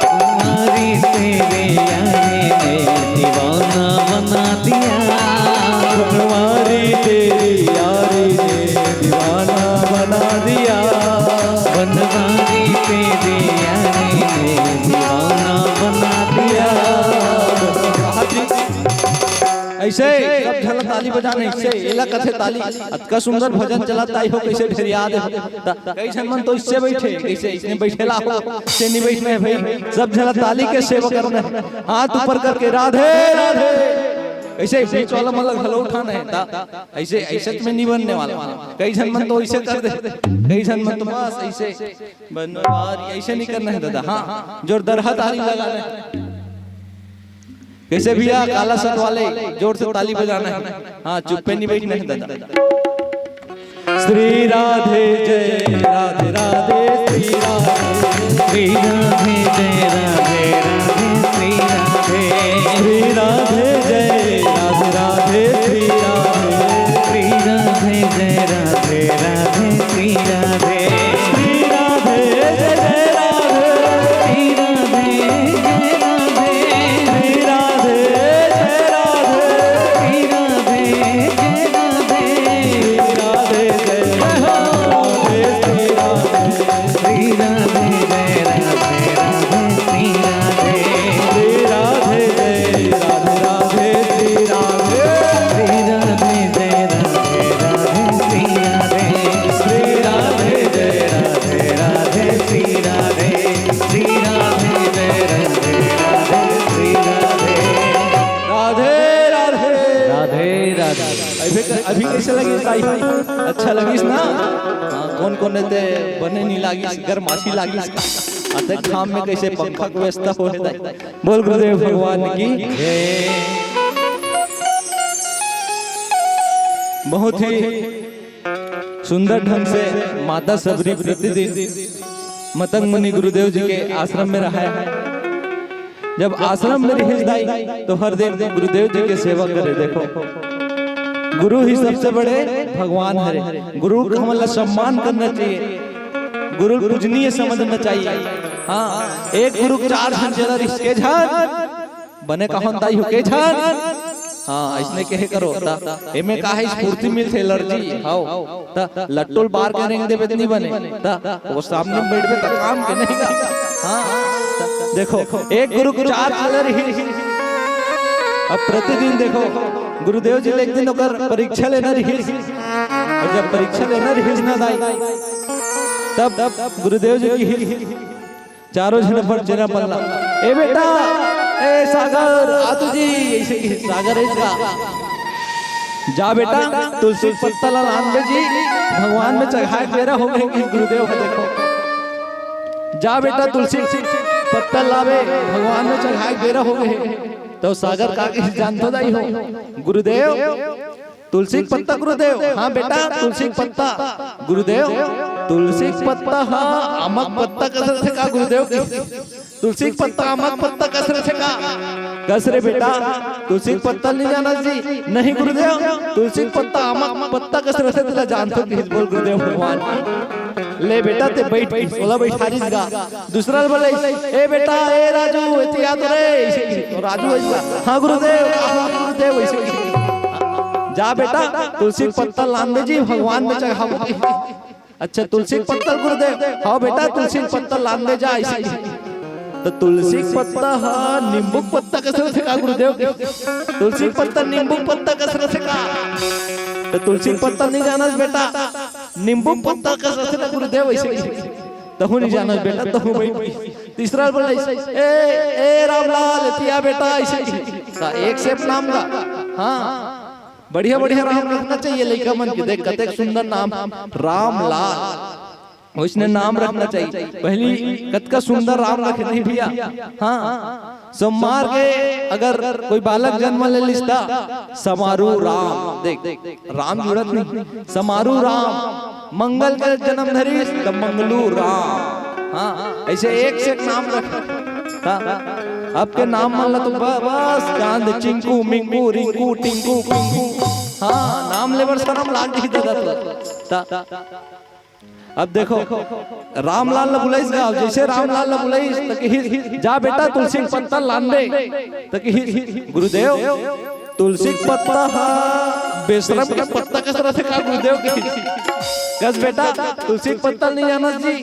तुम्हारी तेरी यारी ने दीवाना बना दिया। तुम्हारी तेरी यारी ने दीवाना बना दिया। बनवारी तेरी यारी ने दीवाना बना दिया। ऐसे सब झन ताली बजाना, ऐसे एला कथे ताली। अतका सुंदर भजन चलत आई हो, कैसे ढेरिया दे हो। त कई झन मन तो इससे बैठे, कैसे इसने बैठे ला हो, से नहीं बैठना है भाई। सब झन ताली के सेवा करना है, हाथ ऊपर करके राधे राधे। ऐसे बीच वाला मन ला घलो उठाना है। त ऐसे, ऐसे में नहीं बनने वाला। कई झन मन तो ऐसे कर दे, कई झन मन तो बस ऐसे बनवारी, ऐसे नहीं करना है दादा। हाँ, जोरदार हाथ ताली लगाना है। कैसे भैया, काला शर्ट वाले, जोर से ताली बजाना है। हाँ, चुप्पे नहीं बैठना है दादा। श्री राधे जय राधे राधे, श्री राधे। श्री राधे जय राधे राधे, श्री राधे। श्री राधे जय राधे राधे, श्री राधे। श्री राधे जय राधे राधे, श्री राधे। श्री राधे जय जय राधे। श्री राधे जय राधे। श्री राधे जय राधे। श्री राधे जय राधे। श्री राधे जय राधे। श्री राधे जय राधे राधे, श्री राधे। श्री राधे जय राधे राधे, श्री राधे। श्री राधे जय राधे राधे, श्री राधे। श्री राधे जय राधे राधे, श्री राधे। श्री राधे जय राधे राधे, श्री राधे। राधे राधे। राधे राधे। अभी, अभी कैसे लगी ताई? अच्छा लगिस ना? हाँ, कौन कौन ते बने नहीं लागिस, गरमासी लागिस। अतक घाम में कैसे पंखा के व्यवस्था हो है ताई? बोल गुरुदेव भगवान की जय। बहुत ही सुंदर ढंग से माता सबरी प्रतिदिन मतंग मुनि गुरुदेव जी के आश्रम में रहा है। जब आश्रम में रहिस दाई, तो हर दिन गुरुदेव जी के सेवा करे। देखो, गुरु ही सबसे बड़े भगवान हरे। गुरु का हमन ला सम्मान करना चाहिए, गुरु पूजनीय समझना चाहिए। हाँ, एक गुरु चार झन चेला रिहिस के झन बने कहन दाई हो के झन। हाँ, अइसने कहे करो। त एमे का है, स्फूर्ति मिलथे, एनर्जी। हाव। त लट्टू ल बार के रेंग देबे त नहीं बने। त वो सामने में बैठबे त काम के नहीं का। हाँ। त देखो, एक गुरु के चार चेला रहिस। अब प्रतिदिन देखो, गुरुदेव जी ल एक दिन ओकर परीक्षा लेना रहिस। और जब परीक्षा लेना रहिस ना दाई, तब गुरुदेव जी कहिस, चारों झन अपन चेला मन ला, "ए बेटा, ए सागर, आ तो जी," अइसे कहिस, सागर हे इसका। "जा बेटा, तुलसी पत्ता ला लान दे जी, भगवान में चघाए के बेरा हो गे," कहिस गुरुदेव ह। देखो, "जा बेटा, तुलसी पत्ता लाबे, भगवान में चघाए के बेरा हो गे।" त सागर का कहिस जानथो दाई हो, गुरुदेव, तुलसी के पत्ता गुरुदेव, हाँ बेटा, तुलसी के पत्ता गुरुदेव, तुलसी के पत्ता हा आमा के पत्ता कस रथे का गुरुदेव? तुलसी के पत्ता आमा के पत्ता कस रथे का? कस रे बेटा, तुलसी के पत्ता नहीं जाना जी? नहीं गुरुदेव, तुलसी के पत्ता आमा के पत्ता कस रथे, तेला जानथो कहिस, बोल गुरुदेव भगवान। ले बेटा, ते बैठ के ओला बैठारिस गा। दूसरा ल बोले, "ए बेटा, ए राजू, एती आ तो रे," अइसे कहिस। तो राजू अइसे, "हाँ गुरुदेव, हाँ गुरुदेव," अइसे कहिस। "जा बेटा, तुलसी के पत्ता लान दे जी, भगवान में चघाबो।" "अच्छा, तुलसी के पत्ता गुरुदेव?" "हाँ बेटा, तुलसी के पत्ता लान दे जा," अइसे कहिस। त तुलसी के पत्ता हा नींबू के पत्ता कस रथे का गुरुदेव? तुलसी के पत्ता नींबू के पत्ता कस रथे का? त तुलसी के पत्ता नहीं जानस बेटा, नींबू के पत्ता कस रथे ना गुरुदेव, अइसे कहिस। तहूँ नहीं जानस बेटा, तहूँ बैठ। तीसरा बोले, "ए, ए रामलाल, एती आ बेटा," अइसे कहिस। त एक से नाम ला। हाँ, बढ़िया बढ़िया नाम रखना चाहिए लइका मन के। देख, कतेक सुंदर नाम, रामलाल। वइसने नाम रखना चाहिए। पहली कतका सुंदर राम रखे नहीं भैया। हाँ, सोमवार के अगर कोई बालक जन्म ले लिस त समारू राम, देख, राम जुड़त नहीं, समारू राम। मंगल के जन्म धरिस त मंगलू राम। हाँ, ऐसे एक से एक नाम रख। हाँ, अब के नाम मन ला तो ब-, बस चांद चिंकू मिंकू रिंकू टिंकू पिंकू। हाँ, नाम लेबर शरम लाग जाही दादा तो। ता, अब देखो, रामलाल ला बुलाइस गा, जैसे रामलाल ला बुलाइस त किहिस, "जा बेटा, तुलसी के पत्ता लान दे।" त किहिस, "गुरुदेव, तुलसी के पत्ता हा बेशरम के पत्ता कस रथे का गुरुदेव?" किहिस, "कस बेटा, तुलसी के पत्ता नहीं जानस जी?"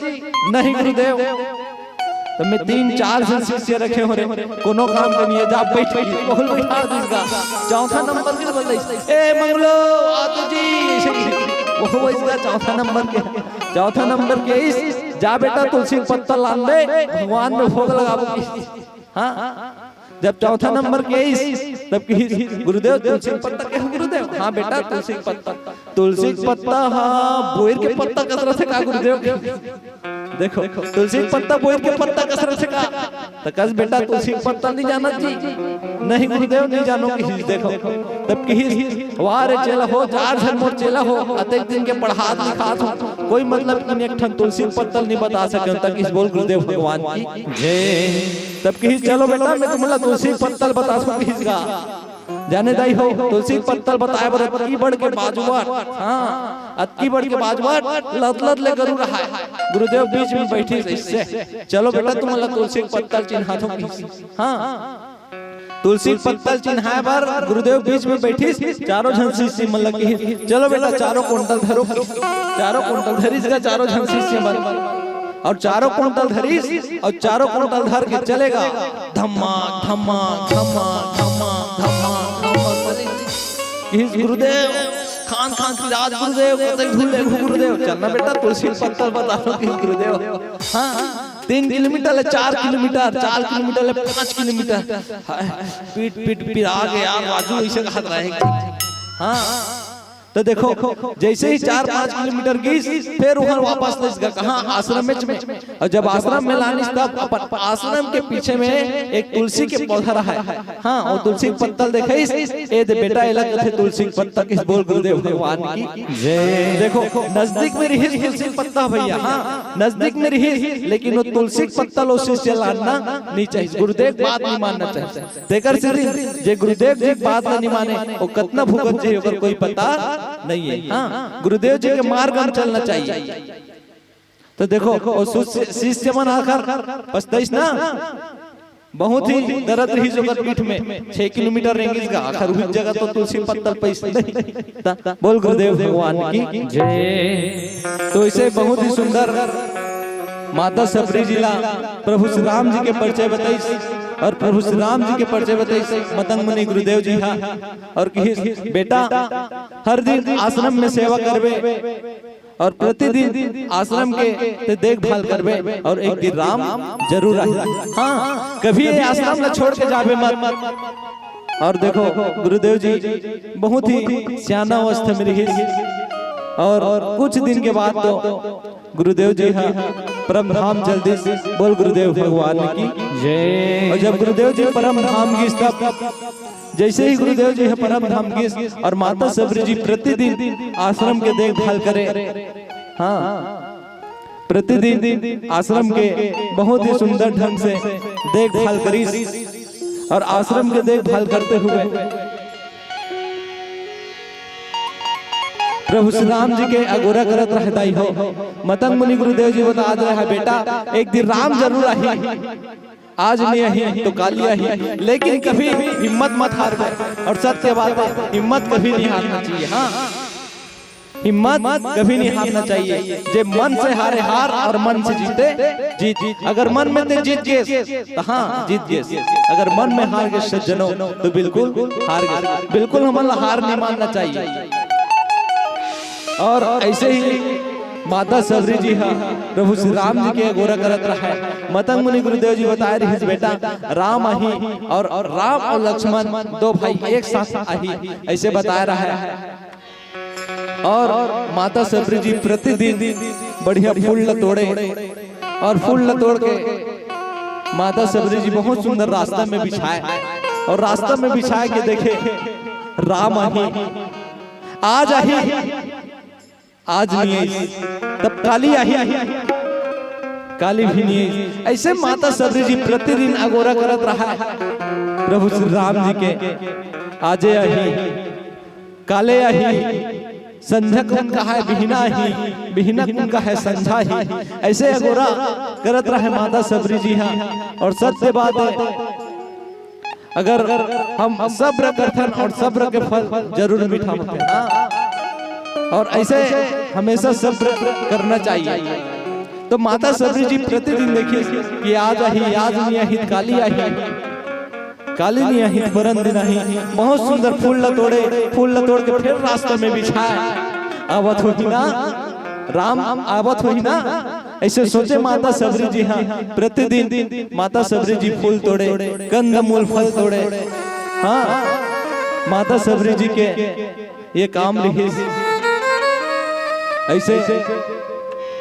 "नहीं गुरुदेव।" त मैं तीन चार झन शिष्य रखे हो रे, कोनो काम के नहीं है, जा बैठ के, बोल बैठा दिस गा। चौथा नंबर के बोल रही, "ए मंगलो, आ तो जी।" वो इसका चौथा नंबर के, चौथा नंबर के इस, "जा बेटा, तुलसी के पत्ता लान दे, भगवान में भोग लगाबो।" हाँ, जब चौथा नंबर के इस, तब किहिस, "गुरुदेव, तुलसी के पत्ता के हो गुरुदेव?" "हाँ बेटा, तुलसी के पत्ता।" "तुलसी के पत्ता हा बोइर के पत्ता कस रथे का गुरुदेव?" देखो, तुलसी के पत्ता बोइर के पत्ता कस रथे का? त कस बेटा, तुलसी के पत्ता नहीं जानत जी? "नहीं गुरुदेव, नहीं जानो।" किहिस, देखो, तब किहिस, "वाह रे चेला हो, चार झन मोर चेला हो, अतेक दिन के पढ़ात लिखात हो, कोई मतलब नहीं, एक ठन तुलसी के पत्ता नहीं बता सके।" त किहिस, "बोल गुरुदेव भगवान की जय।" तब किहिस, "चलो बेटा, मैं तुमला तुलसी के पत्ता ल बताथों।" किहिस गा, जाने दाई हो, तुलसी के पत्ता ल बताए बर अतकी बड़ के बाजवट, हाँ, अतकी बड़ के बाजवट, लदलद ले गरू रहाय। गुरुदेव बीच में बैठिस अइसे, "चलो बेटा, तुमन ला तुलसी के पत्ता ल चिन्हाथों।" किहिस। हाँ, तुलसी के पत्ता ल चिन्हाए बर गुरुदेव बीच में बैठिस, चारों झन शिष्य मन ला किहिस, "चलो बेटा, चारों कुंटल धरो।" चारों कुंटल धरिस गा चारों झन शिष्य मन, और चारों कुंटल धरिस, और चारों कुंटल धर के चले गा। धम्मा, धम्मा, धम्मा, धम्मा, धम्मा, धम्मा। किहिस गुरुदेव, खान खान की रात गुरुदेव, कतई झूले गुरुदेव, चलना बेटा, तुलसी पत्ता ल बताथों। किहिस गुरुदेव, हाँ, तीन किलोमीटर ले चार किलोमीटर, चार किलोमीटर ले पाँच किलोमीटर। हाय, पीठ, पीठ पिरा गे यार, राजू अइसे कहत रहे। हाँ, त देखो, जैसे ही चार पाँच किलोमीटर गिस, फेर उहर वापस लइस गा, कहाँ? आश्रम में। और जब आश्रम में लानिस, तब अपन आश्रम के पीछे में एक तुलसी के पौधा रहा है। हाँ, वो तुलसी के पत्ता ल देखाइस, "ए दे बेटा, एला कथे तुलसी के पत्ता।" किहिस, "बोल गुरुदेव भगवान की जय।" देखो, नजदीक में रिहिस तुलसी के पत्ता भैया, हाँ, नजदीक में रिहिस, लेकिन वो तुलसी के पत्ता ल शिष्य लानना नहीं चाहिए। गुरुदेव के बात नहीं मानना चाहिए। तेकर सेती जे गुरुदेव जी के बात ल नहीं माने, वो कतना भुगत जाही, ओकर कोई पता नहीं है। हाँ, गुरुदेव जी के मार्ग में चलना चाहिए। त देखो, वो शिष्य, शिष्य मन आखर पछताइस ना, बहुत ही दर्द रहिस ओकर पीठ में। छह किलोमीटर रेंगिस गा, आखर उही जगह तो तुलसी पत्ता ल पाइस नहीं। त बोल गुरुदेव भगवान की जय। तो इसे बहुत ही सुंदर माता शबरी जी ला प्रभु श्री राम जी के परिचय बताइस, और प्रभु श्री राम जी के परिचय बताइस मतंग मुनि गुरुदेव जी हा, और किहिस, "बेटा, हर दिन आश्रम में सेवा करबे, और प्रतिदिन आश्रम के ते देखभाल करबे, और एक दिन राम जरूर आही। हाँ, कभी ये आश्रम ला छोड़ के जाबे मत।" और देखो, गुरुदेव जी बहुत ही सियाना अवस्था में रिहिस, और कुछ दिन के बाद तो गुरुदेव जी हा परम धाम चल दिस। बोल गुरुदेव भगवान की जय। और जब गुरुदेव जी परम धाम गिस, तब जैसे ही गुरुदेव जी हा परम धाम गिस और माता शबरी जी प्रतिदिन आश्रम के देखभाल करे, हाँ, प्रतिदिन आश्रम के बहुत ही सुंदर ढंग से देखभाल करिस, और आश्रम के देखभाल करते हुए प्रभु श्री राम जी के अगोरा करत रहे दाई हो। मतंग मुनि गुरुदेव जी बतात रहे, "बेटा, एक दिन राम जरूर आही, आज नहीं आही तो काली आही, लेकिन कभी हिम्मत मत हारबे।" और सत्य बात है, हिम्मत कभी नहीं हारना चाहिए। हाँ, हिम्मत कभी नहीं हारना चाहिए। जे मन से हारे हार और मन से जीते जीत। अगर मन में ते जीत गेस, तो हाँ, जीत गेस। अगर मन में हार गेस सज्जनों, तो बिल्कुल हार गेस। बिल्कुल हमन ला हार नहीं मानना चाहिए। और ऐसे ही माता शबरी जी हा प्रभु श्री राम जी के अगोरा करत रहा है। मतंग मुनि गुरुदेव जी बताए रहिस, "बेटा, राम आही और, और राम और लक्ष्मण दो भाई एक साथ आही," ऐसे बताए रहा है। और माता शबरी जी प्रतिदिन बढ़िया फूल ल तोड़े और फूल ल तोड़ के माता सबरी जी बहुत सुंदर रास्ता में बिछाए और रास्ता में बिछाए के देखे राम आही, आज आही, आज नहीं आई, तब काली आही, काली भी नहीं आई। ऐसे माता सबरी जी प्रतिदिन अगोरा करत रहा है प्रभु श्री राम जी के, आजे आही, काले आही, संझा कुन कहाय बिहना आही, बिहना कुन कहाय संझा आही। ऐसे अगोरा करत रहे माता सबरी जी हा। और सत्य बात है, अगर हम सब्र करथन और सब्र के फल जरूर मीठा होथे। हाँ। और ऐसे हमेशा सब्र करना चाहिए। तो माता सबरी जी प्रतिदिन देखिस कि आज आही, आज नहीं आही, काली आही, काली नहीं आही, परन दिन आही। बहुत सुंदर फूल ल तोड़े, फूल ल तोड़ के फिर रास्ता में बिछाए। आवत होही ना, राम आवत होही ना, ऐसे सोचे माता सबरी जी। हाँ, प्रतिदिन माता सबरी जी फूल तोड़े, कंदमूल फल तोड़े। हाँ, माता सबरी जी के ये काम लिहिस। ऐसे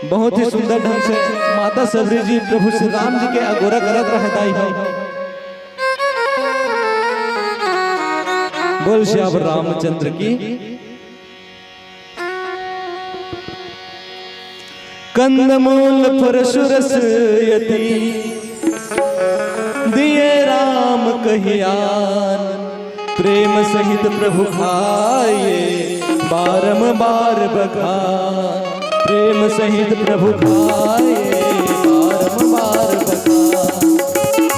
बहुत ही सुंदर ढंग से माता सबरी जी प्रभु श्री राम जी के अगोरा करत रहे दाई हो। बोल सियावर रामचंद्र की। कंदमूल फरसुरस यति दिए राम कहियान, प्रेम सहित प्रभु खाए बारंबार बखान, प्रेम सहित प्रभु खाए बारंबार बखान।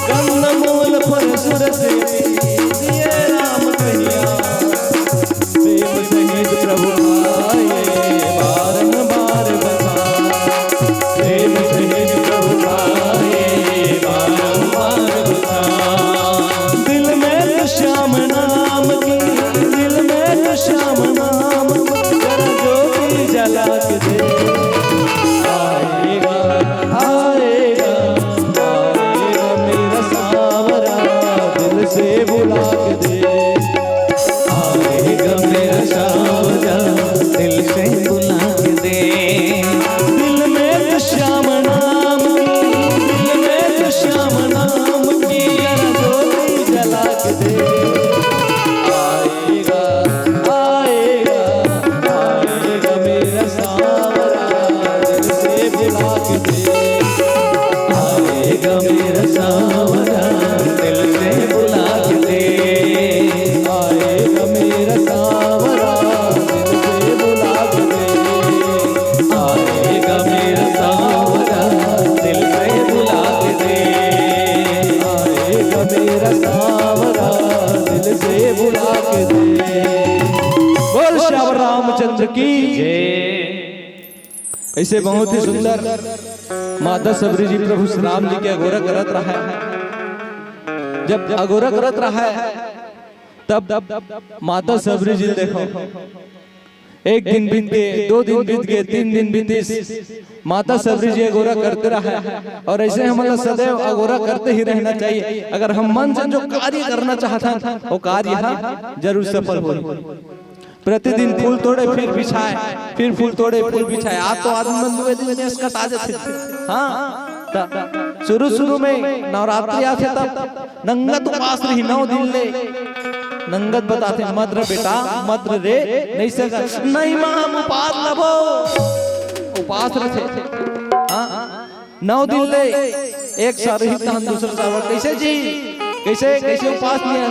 कंदमूल फरसुरस यति दिए राम कहियान, प्रेम सहित प्रभु खाए बारंबार बखान, प्रेम सहित प्रभु खाए बारंबार बखान। दिल में तो श्याम नाम की, दिल में तो श्याम नाम की, जरा ज्योति जला के दे। आएगा, आएगा, आएगा मेरा सांवरा, दिल से बुला के दे। आएगा मेरा सांवरा, दिल से बुला के दे। दिल में तो श्याम नाम की, दिल में तो श्याम नाम की, जरा ज्योति जला के दे। आएगा, आएगा, आएगा मेरा सांवरा, दिल से बुला के दे। आएगा मेरा सांवरा, दिल से बुला के दे। आएगा मेरा सांवरा, दिल से बुला के दे। आएगा मेरा सांवरा, दिल से बुला के दे। आएगा मेरा सांवरा, दिल से बुला के दे। बोल सियावर रामचंद्र की जय। ऐसे बहुत ही सुंदर माता सबरी जी प्रभु श्री राम जी के अगोरा करत रहा है। जब अगोरा करत रहा है, तब माता सबरी जी देखो, एक दिन बीत गए, दो दिन बीत गए, तीन दिन बीतिस, माता सबरी जी अगोरा करते रहा है। और ऐसे हमन ला सदैव अगोरा करते ही रहना चाहिए। अगर हम मन से जो कार्य करना चाहत हन, वो कार्य ह जरूर सफल हो। प्रतिदिन फूल तोड़े, फिर बिछाए, फिर फूल तोड़े, फिर बिछाए। आज तो आदमी मन दुए दिन में कटा जाथे। हाँ, त शुरू शुरू में नवरात्रि आथे, तब नंगत उपास रही नौ दिन ले। नंगत बताथे, "मत रे बेटा, मत रे, नहीं सकत।" "नहीं माँ, हम उपास लबो।" उपास रथे। हाँ, नौ दिन ले एक सारही तहन दूसर सारही। "कैसे जी, कैसे, कैसे उपास लिए?"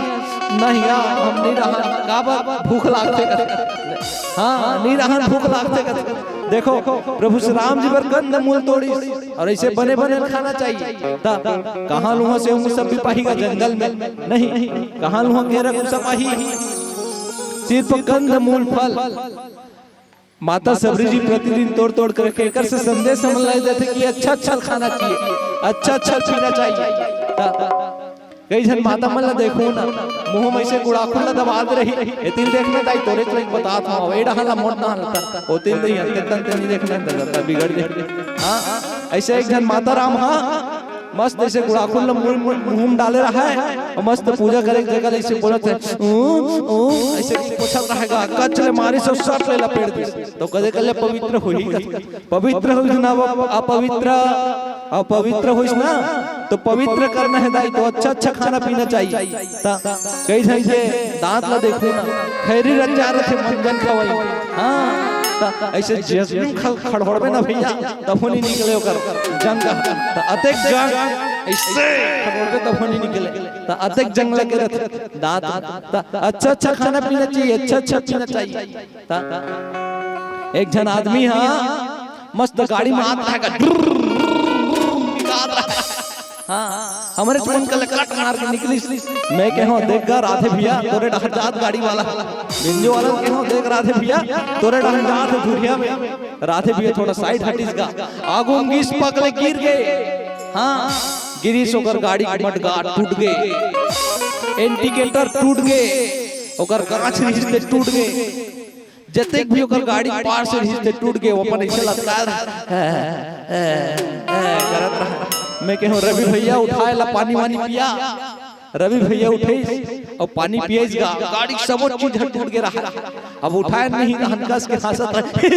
"नहीं यार, हम नहीं रहन।" "काबर?" "भूख लागथे।" "हाँ, नहीं रहन, भूख लागथे।" देखो, प्रभु श्री राम जी बर कंद मूल तोड़िस, और ऐसे बने बने खाना चाहिए। त कहाँ लुहा से हूँ सब भी पाही का जंगल में? नहीं। कहाँ लुहा केरा कुसा पाही? सिर्फ कंद मूल फल। माता सबरी जी प्रतिदिन तोड़ तोड़ करके एकर से संदेश हमन ला देथे कि अच्छा अच्छा खाना चाहिए, अच्छा अच्छा पीना चाहिए। त कई झन माता मन ला देखो ना, मुंह में से गुड़ाखुल ला दबा दे रही, एतिल देखना दाई, तोरे तो एक बतात हूँ, ए डहन ला मोट डहन ला, ओतिल दे अंते तंते नहीं देखना, दशा बिगड़ जाए। हाँ, ऐसे एक झन माता राम, हाँ, मस्त ऐसे गुड़ाखुल ल मुंह, मुंह, मुंह में डाले रहा है और मस्त पूजा करे के जगह ऐसे बोलत है, "ऊं, ऊं", ऐसे पोछत रहेगा, कच ले मारिस अउ सट ले लपेट दिस। तो कदे कले पवित्र होही का? पवित्र होइस ना, वो अपवित्र, अपवित्र होइस ना, तो पवित्र करना है दाई, तो अच्छा अच्छा खाना पीना चाहिए। त कई झन के दांत ला देखो ना, खैरी रचा रथे मंजन खवाई। हाँ, त ऐसे जसमिन खल-, खड़होड़बे ना भैया, तभो नहीं निकले ओकर जंग। त अतेक जंग, ऐसे खड़होड़बे तभो नहीं निकले। त अतेक जंग लगे रथे दांत। त अच्छा अच्छा खाना पीना चाहिए, अच्छा अच्छा पीना चाहिए। त एक झन आदमी हा मस्त गाड़ी में आत रहा, हाँ, हमरे मन के कट मार के निकलिस। मैं कहों, "देख गा राधे भैया, तोरे डहर जात गाड़ी वाला।" बेंजो वाला कहों, "देख राधे भैया, तोरे डहर जात धुरिया में।" राधे भैया थोड़ा साइड हटिस गा, आगू में गिस पकले गिर गए। हाँ, गिरिस ओकर गाड़ी के मडगाट टूट गए, इंडिकेटर टूट गए, ओकर कांच रिहिस ते टूट गए। जतेक भी ओकर गाड़ी के पार्ट्स रिहिस ते टूट गए, वो अपन ऐसे लटकाए रहा, करत रहा। मैं कहों, "रवि भैया उठाए ला पानी वानी पिया।" रवि भैया उठे और पानी पियाइस गा, गाड़ी के सबो चीज ह टूट गए रहा। अब उठाए नहीं, हनकस के हंसत रहे।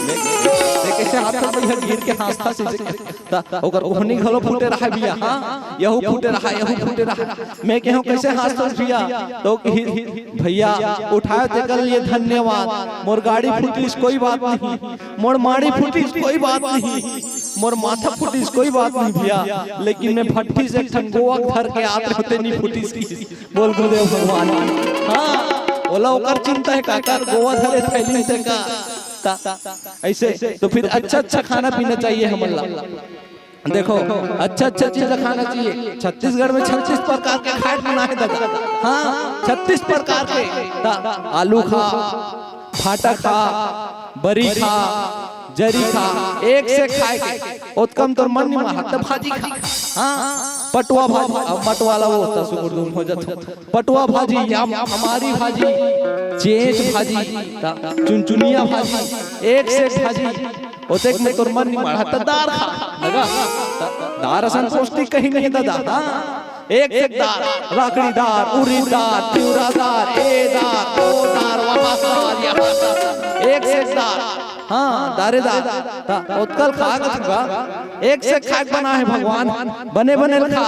मैं, मैं कैसे हाथ में भैया गिर के हंसता से त ओकर ओहनी घलो फूटे रहा भैया, हाँ, यहू फूटे रहा, यहू फूटे रहा। मैं कहों, "कैसे हंसत हस भैया?" तो कही, "भैया, उठाए तेकर लिए धन्यवाद, मोर गाड़ी फूटिस कोई बात नहीं, मोर माड़ी फूटिस कोई बात नहीं, मोर माथा फूटिस कोई बात नहीं भैया, लेकिन मैं भट्ठी से एक ठन गोवा धर के आत रहते नहीं फूटिस की।" बोल गुरुदेव भगवान। हाँ, ओला ओकर चिंता है काकर गोवा धरे थैली ते का। ता, ऐसे तो फिर अच्छा अच्छा खाना पीना चाहिए हमन ला। देखो, अच्छा अच्छा चीज खाना चाहिए। छत्तीसगढ़ में छत्तीस प्रकार के खाए के मना है दादा। हाँ, छत्तीस प्रकार के। ता, आलू खा, भाटा खा, बरी खा, जरी खा, एक से खाए के। ओतकम तोर मन नहीं मानत, त भाजी खा। हाँ, पटवा भाजी, अब मटवाला वो होता, सुगुर दूम हो जाता। पटवा भाजी, या हमारी भाजी, चेंच भाजी, ता चुनचुनिया भाजी, एक से एक भाजी। ओतेक में तोर मन नहीं मानत, त दार खा, लगा? त दार असन पौष्टिक कहीं नहीं दादा। हाँ, एक से एक दार, राखड़ी दार, उरी दार, तिवरा दार, ए दार, ओ दार, वहाँ दार, यहाँ दार, एक से एक दार। हाँ, दारे दार। त ओतकल खा के थका, एक से एक खाए के बना है भगवान, बने बने खा।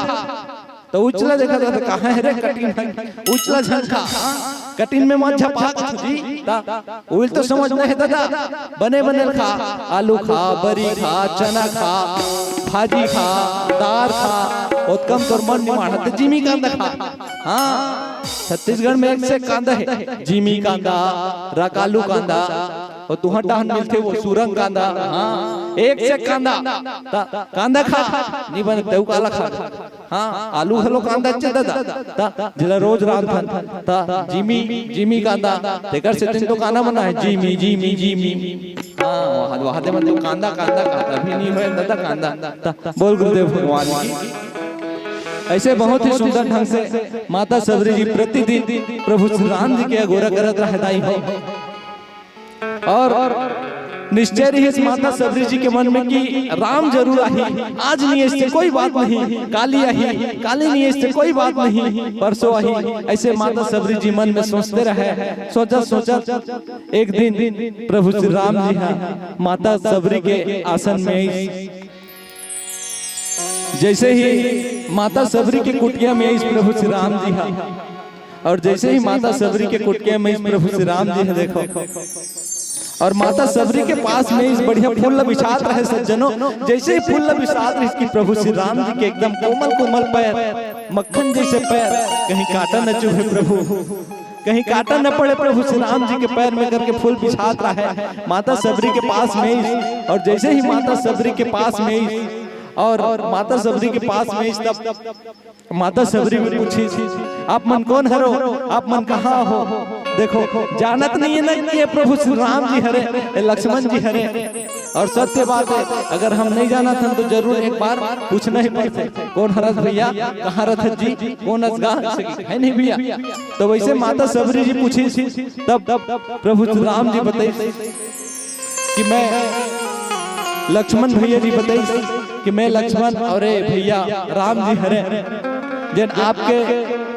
त उचला देखा था, त कहाँ है रे कटिन है? उचला झन खा, हाँ, कटिन में मत झपा के थकी। त उइल तो समझ नहीं दादा, बने बने खा, आलू खा, बरी खा, चना खा, भाजी खा, दार खा, ओतकम तोर मन नहीं मानत, त जिमी कांदा खा। हाँ, छत्तीसगढ़ में एक से कांदा है, जिमी कांदा, रकालू कांदा, और तुहर डहन मिलथे वो सुरंग कांदा। हाँ, एक से कांदा, त कांदा खा, नहीं बने तेऊ काला खा। हाँ, आलू घलो कांदा अच्छे दादा, त जेला रोज रांधथन, त जिमी, जिमी कांदा, तेकर से दिन तो कांदा बना है, जिमी, जिमी, जिमी। हाँ, वहाँ, वहाँ दे मन तो कांदा, कांदा, कांदा भी नहीं होय दादा, कांदा। त बोल गुरुदेव भगवान की। ऐसे बहुत ही सुंदर ढंग से माता सबरी जी प्रतिदिन प्रभु श्री राम जी के अगोरा करत रहताई हो। और निश्चय रहिस माता सबरी जी के मन में कि राम जरूर आही, आज नहीं ऐसे कोई बात नहीं, काली आही, काली नहीं ऐसे कोई बात नहीं, परसों आही। ऐसे माता सबरी जी मन में सोचते रहे। सोचत सोचत एक दिन प्रभु श्री राम जी हा माता सबरी के आसन में आइस। जैसे ही माता सबरी के कुटिया में आइस प्रभु श्री राम जी हा, और जैसे ही माता सबरी के कुटिया में आइस प्रभु श्री राम जी हा, देखो, और माता सबरी के पास में आइस बढ़िया फूल ला बिछात रहे सज्जनों। जैसे ही फूल ला बिछात रहे कि प्रभु श्री राम जी के एकदम कोमल कोमल पैर, मक्खन जैसे पैर, कहीं कांटा न चुभे प्रभु, कहीं कांटा न पड़े प्रभु श्री राम जी के पैर में करके फूल बिछात रहे माता सबरी के पास में आइस। और जैसे ही माता सबरी के पास में आइस और माता सबरी के पास में आइस, तब माता सबरी भी पूछिस, "आप मन कोन हरो? आप मन कहाँ हो?" देखो, जानत नहीं है ना कि ये प्रभु श्री राम जी हरे, ये लक्ष्मण जी हरे। और सत्य बात है, अगर हम नहीं जानत हन तो जरूर एक बार पूछना ही पड़थे, "कोन हरस भैया, कहाँ रथत जी, कोन अस गा?" है नहीं भैया? तो वैसे माता सबरी जी पूछिस, तब प्रभु श्री राम जी बताइस कि मैं, लक्ष्मण भैया जी बताइस कि मैं लक्ष्मण और ए भैया राम जी हरे, जेन आपके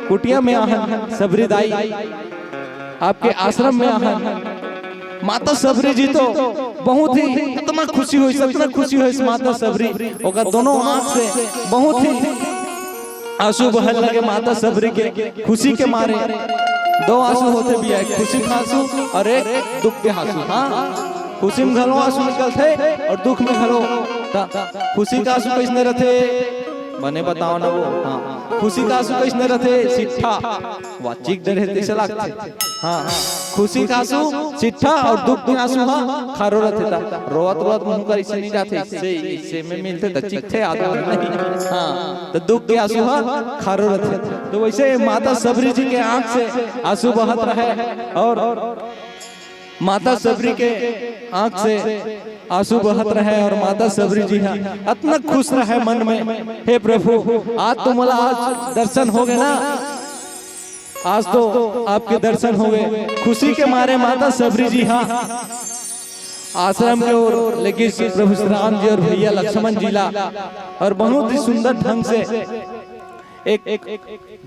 कुटिया में आहन सबरी दाई, आपके आश्रम में आहन। माता सबरी जी तो बहुत ही, इतना खुशी होइस, इतना खुशी होइस माता सबरी, ओकर दोनों आँख से बहुत ही आंसू बहन लगे माता सबरी के खुशी के मारे। दो आंसू होथे भैया, एक खुशी के आंसू और एक दुख के आंसू। हाँ, खुशी में घलो आंसू निकलथे और दुख में घलो। त खुशी के आंसू कइसने रथे? बने बताओ ना वो। हाँ, खुशी के आंसू कइसने रथे? सिट्ठा, वाचिक डरे तइसे लागथे। हाँ, खुशी के आंसू सिट्ठा और दुख के आंसू हा खारो रथे। त रोवत रोवत मुंह कर इसे नहीं जाथे, इसे, इसे में मिलथे त चिखथे आदमी नहीं। हाँ, त दुख के आंसू हा खारो रथे। तो वैसे माता सबरी जी के आंख से आंसू बहत रहे और माता सबरी के आंख से आंसू बहत रहे और माता सबरी जी हा अतना खुश रहे मन में, "हे प्रभु, आज तो मोला आज दर्शन हो गए ना, आज तो आपके दर्शन हो गए।" खुशी के मारे माता सबरी जी हा आश्रम के ओर लेकिस प्रभु श्री राम जी और भैया लक्ष्मण जी ला, और बहुत ही सुंदर ढंग से एक, एक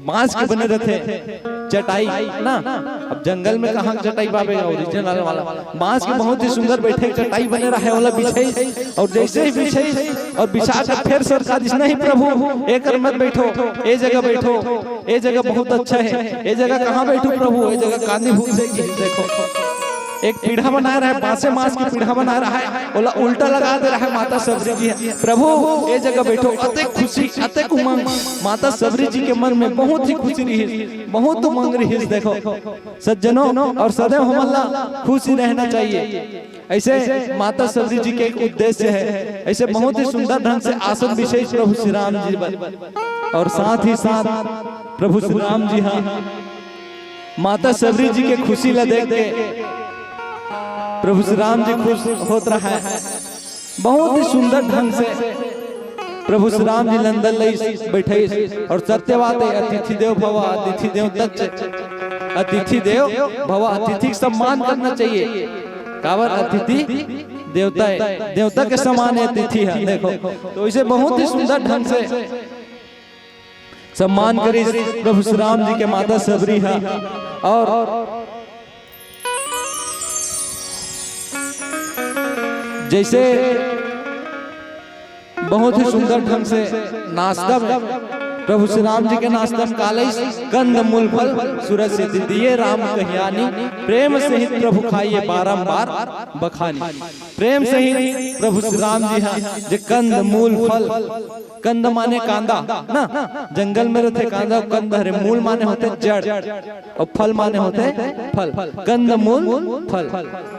बांस के बने रथे चटाई ना। अब जंगल में कहाँ चटाई पाबे, ओरिजिनल वाला बांस के बहुत ही सुंदर बैठे चटाई बने रहे, ओला बिछाई और जैसे ही बिछाई और बिछा के फिर सरका दिस, "नहीं प्रभु, ए कर मत बैठो, ए जगह बैठो, ए जगह बहुत अच्छा है, ए जगह कहाँ बैठो प्रभु, ए जगह कांदी भूत से।" देखो, एक पीढ़ा बनाए रहे, बांसे मांस की पीढ़ा बनाए रहे, ओला उल्टा लगा दे रहे माता सबरी जी। "प्रभु, ए जगह बैठो।" अतेक खुशी, अतेक उमंग, माता सबरी जी के मन में बहुत ही खुशी रही, बहुत उमंग रही। देखो सज्जनों, और सदैव हमन ला खुशी रहना चाहिए। ऐसे माता सबरी जी के एक उद्देश्य है, ऐसे बहुत ही सुंदर ढंग से आसन विशेष प्रभु श्री राम जी बर, और साथ ही साथ प्रभु श्री राम जी हा माता सबरी जी के खुशी ला देख के प्रभु श्री राम जी खुश होत रहा है। बहुत ही सुंदर ढंग से प्रभु श्री राम जी ला अंदर लइस, बैठाइस, और सत्य बात है, "अतिथि देव भव, अतिथि देव तच्च, अतिथि देव भव।" अतिथि के सम्मान करना चाहिए, काबर अतिथि देवता है, देवता के समान है अतिथि है। देखो, तो इसे बहुत ही सुंदर ढंग से सम्मान करिस प्रभु श्री राम जी के माता सबरी हा। और जैसे बहुत ही सुंदर ढंग से नाश्ता में, प्रभु श्री राम जी के नाश्ता में का लइस, "कंद मूल फल सुरस सिद्धि दिए, राम कहि आनी, प्रेम सहित प्रभु खाइए बारंबार बखानी।" प्रेम सहित प्रभु श्री राम जी हा जे कंद मूल फल, कंद माने कांदा ना, जंगल में रथे कांदा, कंद हरे, मूल माने होथे जड़ और फल माने होथे फल। कंद मूल फल,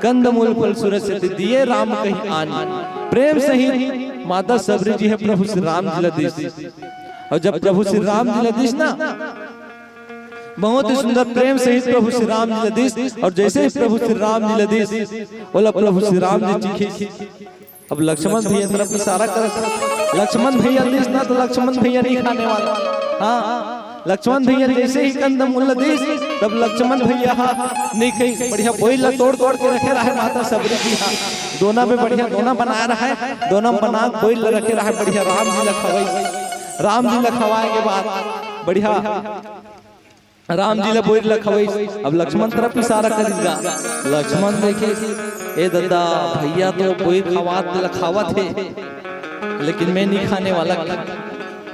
कंद मूल फल सुरस सिद्धि दिए, राम कहि आनी। प्रेम सहित माता सबरी जी हा प्रभु श्री राम जी ला दिस, और जब प्रभु श्री राम जी ला दिस ना, बहुत ही सुंदर प्रेम सहित प्रभु श्री राम जी ला दिस, और जैसे ही प्रभु श्री राम जी ला दिस, ओला प्रभु श्री राम जी चीखे। अब लक्ष्मण भैया तरफ इशारा करत, लक्ष्मण भैया दिस ना तो लक्ष्मण भैया नहीं खाने वाला। हाँ, लक्ष्मण भैया जैसे ही कंद मूल दिस, तब लक्ष्मण भैया हा नहीं खाई। बढ़िया बोइर ला तोड़ तोड़ के रखे रहे माता सबरी जी हा। दोना में बढ़िया दोना बना रहा है, दोना बना बोइर ला रखे रहे, बढ़िया राम जी ला खवाई। राम जी ला खवाए के बाद बढ़िया राम जी ला बोइर ला खवाइस। अब लक्ष्मण तरफ इशारा करिस गा। लक्ष्मण देखे, "ए ददा, भैया तो बोइर खवात ला खावत हे, लेकिन मैं नहीं खाने वाला।"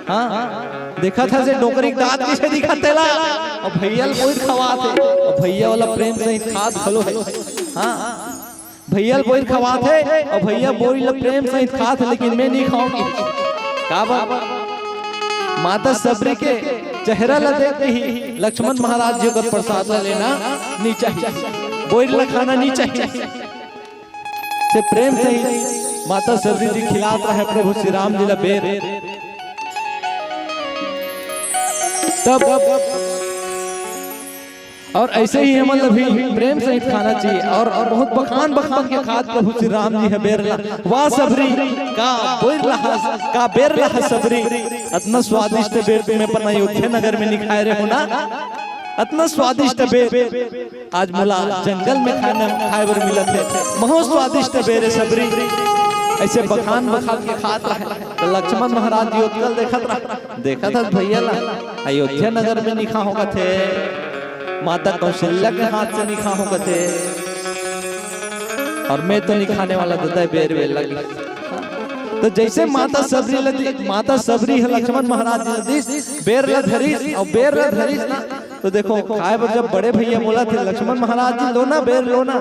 हाँ, देखा था से डोकरी के दांत कैसे दिखा तेला, और भैया ला बोइर खवात हे, और भैया वाला प्रेम से खात घलो है। हाँ, भैया ल बोइर खवात हे और भैया बोइर ल प्रेम सहित खात हे, लेकिन मैं नहीं खाऊंगी। काबर? माता सबरी के चेहरा ल देख के ही लक्ष्मण महाराज जी ओकर प्रसाद ल लेना नहीं चाहिए, बोइर ल खाना नहीं चाहिए। से प्रेम सहित माता सबरी जी खिलात रहे प्रभु श्री राम जी ल बेर। तब और ऐसे ही हमन ला भी प्रेम सहित खाना चाहिए। और, और बहुत बखान बखान के खात प्रभु श्री राम जी ह बेर ला। वाह सबरी, का बोइर ला हस, का बेर ला हस सबरी। अतना स्वादिष्ट बेर तुम अपन अयोध्या नगर में नहीं खाए रहे हो ना। अतना स्वादिष्ट बेर आज मोला जंगल में खाना खाए बर मिलत हे। बहुत स्वादिष्ट बेर हे सबरी। ऐसे बखान बखान के खात रहे। तो लक्ष्मण महाराज जी ओतका ल देखत रहे, देखत हस भैया ला, अयोध्या नगर में निखाहूं कथे, माता कौशल्या के हाथ से निखाहूं कथे, और मैं तो नहीं खाने वाला, ददा बेर बेर लगी। तो जैसे माता सबरी ल दि-, माता सबरी ह लक्ष्मण महाराज जी ल दिस, बेर ल धरिस, और बेर ल धरिस ना, तो देखो, खाए बर जब बड़े भैया बोलथे, "लक्ष्मण महाराज जी, लो ना, बेर लो ना,"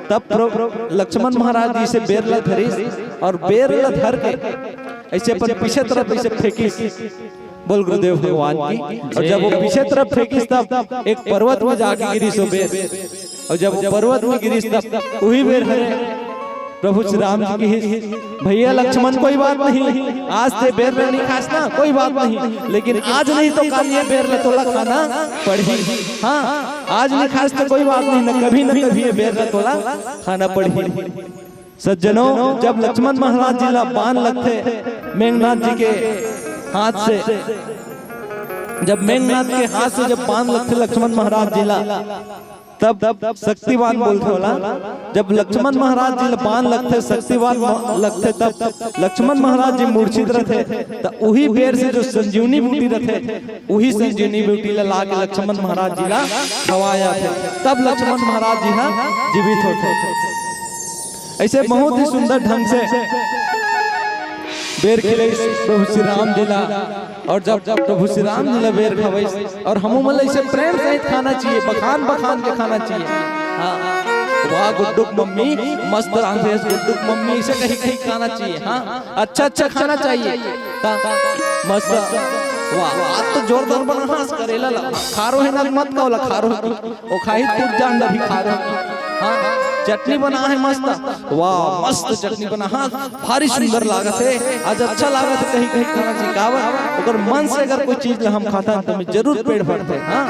तब प्र-, लक्ष्मण महाराज जी से बेर ल धरिस और बेर ल धर के ऐसे अपन पीछे तरफ ऐसे फेंकिस। बोल गुरुदेव भगवान की। और जब वो पीछे तरफ फेंकिस, तब एक पर्वत में जाके गिरिस वो बेर। और जब वो पर्वत में गिरिस, तब वही बेर हरे प्रभु श्री राम जी किहिस, "भैया लक्ष्मण, कोई बात नहीं, आज ते बेर नहीं खास ना, कोई बात नहीं, लेकिन आज नहीं तो कल ये बेर ल तोला खाना पड़ही। हाँ, आज नहीं खास तो कोई बात नहीं, न कभी न कभी ये बेर ल तोला खाना पड़ही।" सज्जनों, जब लक्ष्मण महाराज जी ला बाण लगथे मेघनाथ जी के हाथ से, जब मेघनाथ के हाथ से जब बाण लगथे लक्ष्मण महाराज जी ला, तब शक्तिवान बोलथे ओला। जब लक्ष्मण महाराज जी ला बाण लगथे, शक्तिवान म-, लगथे, तब लक्ष्मण महाराज जी मूर्छित रथे, त उही बेर से जो संजीवनी बूटी रथे, उही संजीवनी बूटी ला लाके लक्ष्मण महाराज जी ला खवाया थे, तब लक्ष्मण महाराज जी हा जीवित होथे। ऐसे बहुत ही सुंदर ढंग से बेर खिलइस प्रभु श्री राम जी ला, और जब प्रभु श्री राम जी ला बेर खवइस, और हमू मन ला इसे प्रेम सहित खाना चाहिए, बखान बखान के खाना चाहिए। हाँ, "वाह गुड्डू के मम्मी, मस्त रांधे हस गुड्डू के मम्मी," इसे कही कही खाना चाहिए। हाँ, अच्छा अच्छा खाना चाहिए। ता, मस्त, "वाह, आज तो जोरदार बना हस करेला ला, खारो हे ना मत का ओला खारो हे।" ओ खाही खुद जान डरही खारो। हाँ, चटनी बना हे मस्त। "वाह, मस्त चटनी बना, हाँ, भारी सुंदर लागत हे, आज अच्छा लागत हे," कही कही खाना चाहिए। काबर? ओकर मन से अगर कोई चीज ला हम खाथन, तो मैं जरूर पेट भरथे। हाँ,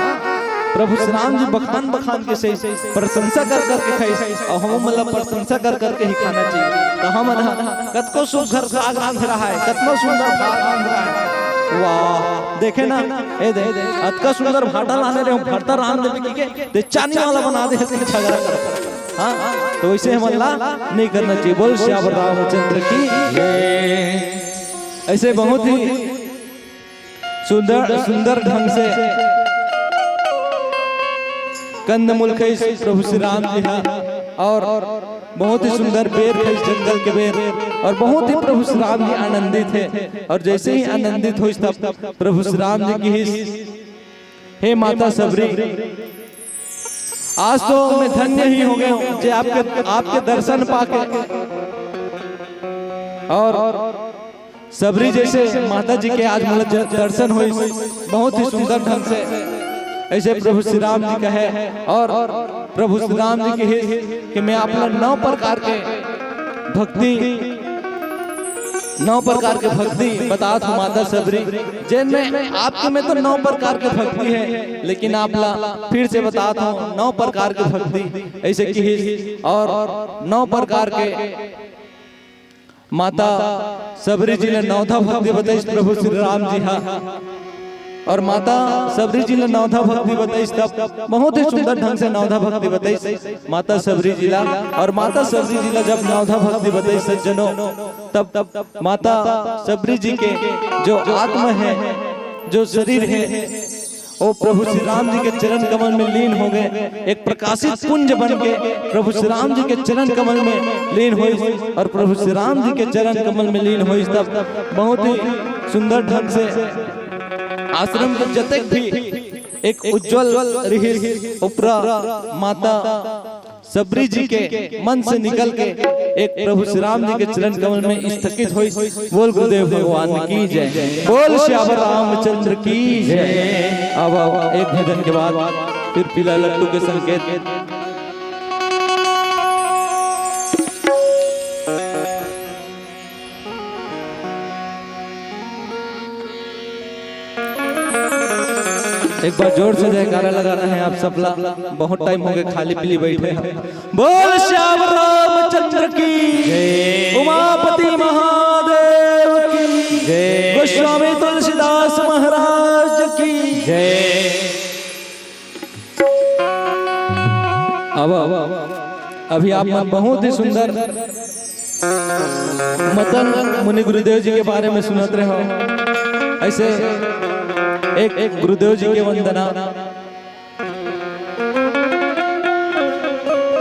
प्रभु श्री राम जी बखान बखान के से प्रशंसा कर कर के खाइस, और हम मन ला प्रशंसा कर कर के ही खाना चाहिए। तो हम मन ह कतको सुघर साग रांधे रहाय, कतनो सुंदर भात रांधे रहाय। वाह, देखे ना, ए दे, अतका सुंदर भाटा लाने रहे, भरता रांध देबे कहिके, ते चानी वाला बना दे, इसके झगड़ा कर। हाँ, तो वैसे हमन ला नहीं करना चाहिए। बोल सियावर रामचंद्र की जय। ऐसे बहुत ही सुंदर, सुंदर ढंग से कंदमूल खाइस प्रभु श्री राम जी हा, और बहुत ही सुंदर बेर खाइस, जंगल के बेर, और बहुत ही प्रभु श्री राम जी आनंदित हे। और जैसे ही आनंदित होइस, तब प्रभु श्री राम जी किहिस, "हे माता सबरी, आज तो मैं धन्य ही हो गया हूँ जे आपके, आपके दर्शन पाके।" और सबरी जैसे माता जी के आज मोला ज-, दर्शन होइस बहुत ही सुंदर ढंग से, ऐसे प्रभु श्री राम जी कहे। और प्रभु श्री राम जी किहिस कि मैं आप ला नौ प्रकार के भक्ति, नौ प्रकार के भक्ति बतात हूँ माता सबरी, जेन में आपके में तो नौ प्रकार के भक्ति हे, लेकिन आप ला फिर से बतात हूँ नौ प्रकार के भक्ति, ऐसे किहिस। और नौ प्रकार के माता सबरी जी ला नवधा भक्ति बताइस प्रभु श्री राम जी हा। और माता सबरी जी ला नवधा भक्ति बताइस, तब बहुत ही सुंदर ढंग से नवधा भक्ति बताइस माता सबरी जी ला। और माता सबरी जी ला जब नवधा भक्ति बताइस सज्जनों, तब, तब माता सबरी जी के जो आत्मा हे, जो शरीर हे, वो प्रभु श्री राम जी के चरण कमल में लीन हो गए, एक प्रकाशित पुंज बन के प्रभु श्री राम जी के चरण कमल में लीन होइस। और प्रभु श्री राम जी के चरण कमल में लीन होइस, तब बहुत ही सुंदर ढंग से आश्रम के जतेक भी एक उज्जवल रिहिस, ओपरा माता सबरी जी के मन से निकल के एक प्रभु श्री राम जी के चरण कमल में स्थगित होइस। बोल गुरुदेव भगवान की जय, बोल सियावर रामचंद्र की जय। अब, अब एक भजन के बाद फिर पीला लड्डू के संकेत। एक बार जोर से जयकारा लगाना है आप सबला, बहुत टाइम हो गया खाली पीली बैठे हैं। बोल श्याम रामचंद्र की जय। उमापति महादेव की जय। गोस्वामी तुलसीदास महाराज की जय। अब, अब अभी आप मन बहुत ही सुंदर मतन मुनि गुरुदेव जी के बारे में सुनत रहे हो। ऐसे एक, एक गुरुदेव जी के वंदना।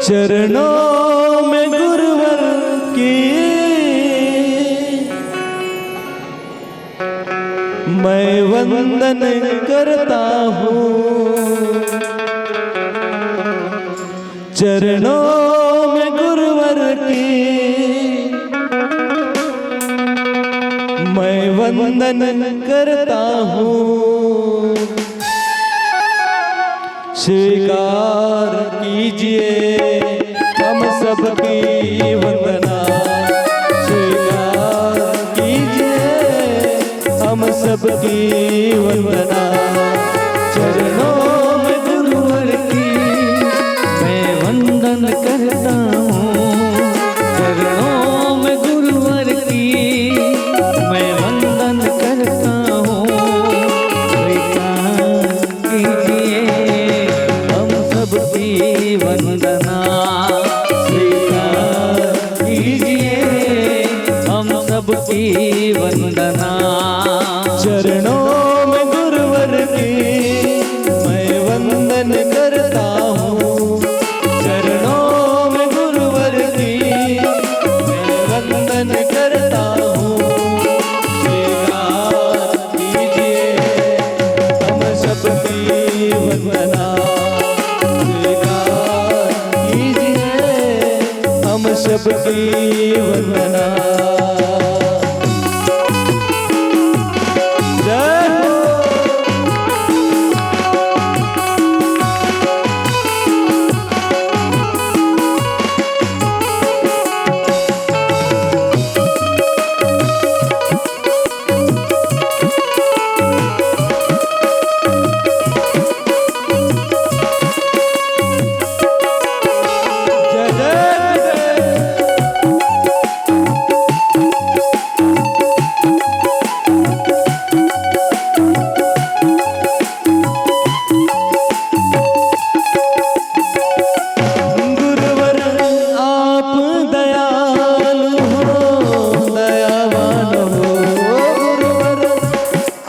चरणों में गुरुवर की मैं वंदन करता हूँ। चरणों में गुरुवर की मैं वंदन करता हूँ। स्वीकार कीजिए हम सबकी वंदना। स्वीकार कीजिए हम सबकी वंदना। चरणों में गुरुवर की मैं वंदन करता हूँ। चरणों में गुरुवर की मैं वंदन करता हूँ। स्वीकार कीजिए हम सबकी वंदना। स्वीकार कीजिए हम सबकी वंदना। चरणों में गुरुवर की मैं वंदन करता हूँ। चरणों में गुरुवर की मैं वंदन करता हूँ। स्वीकार कीजिए हम सबकी वंदना। स्वीकार कीजिए हम सबकी वंदना। जय हो। गुरुवर आप दयालु हो, दयावान हो। गुरुवर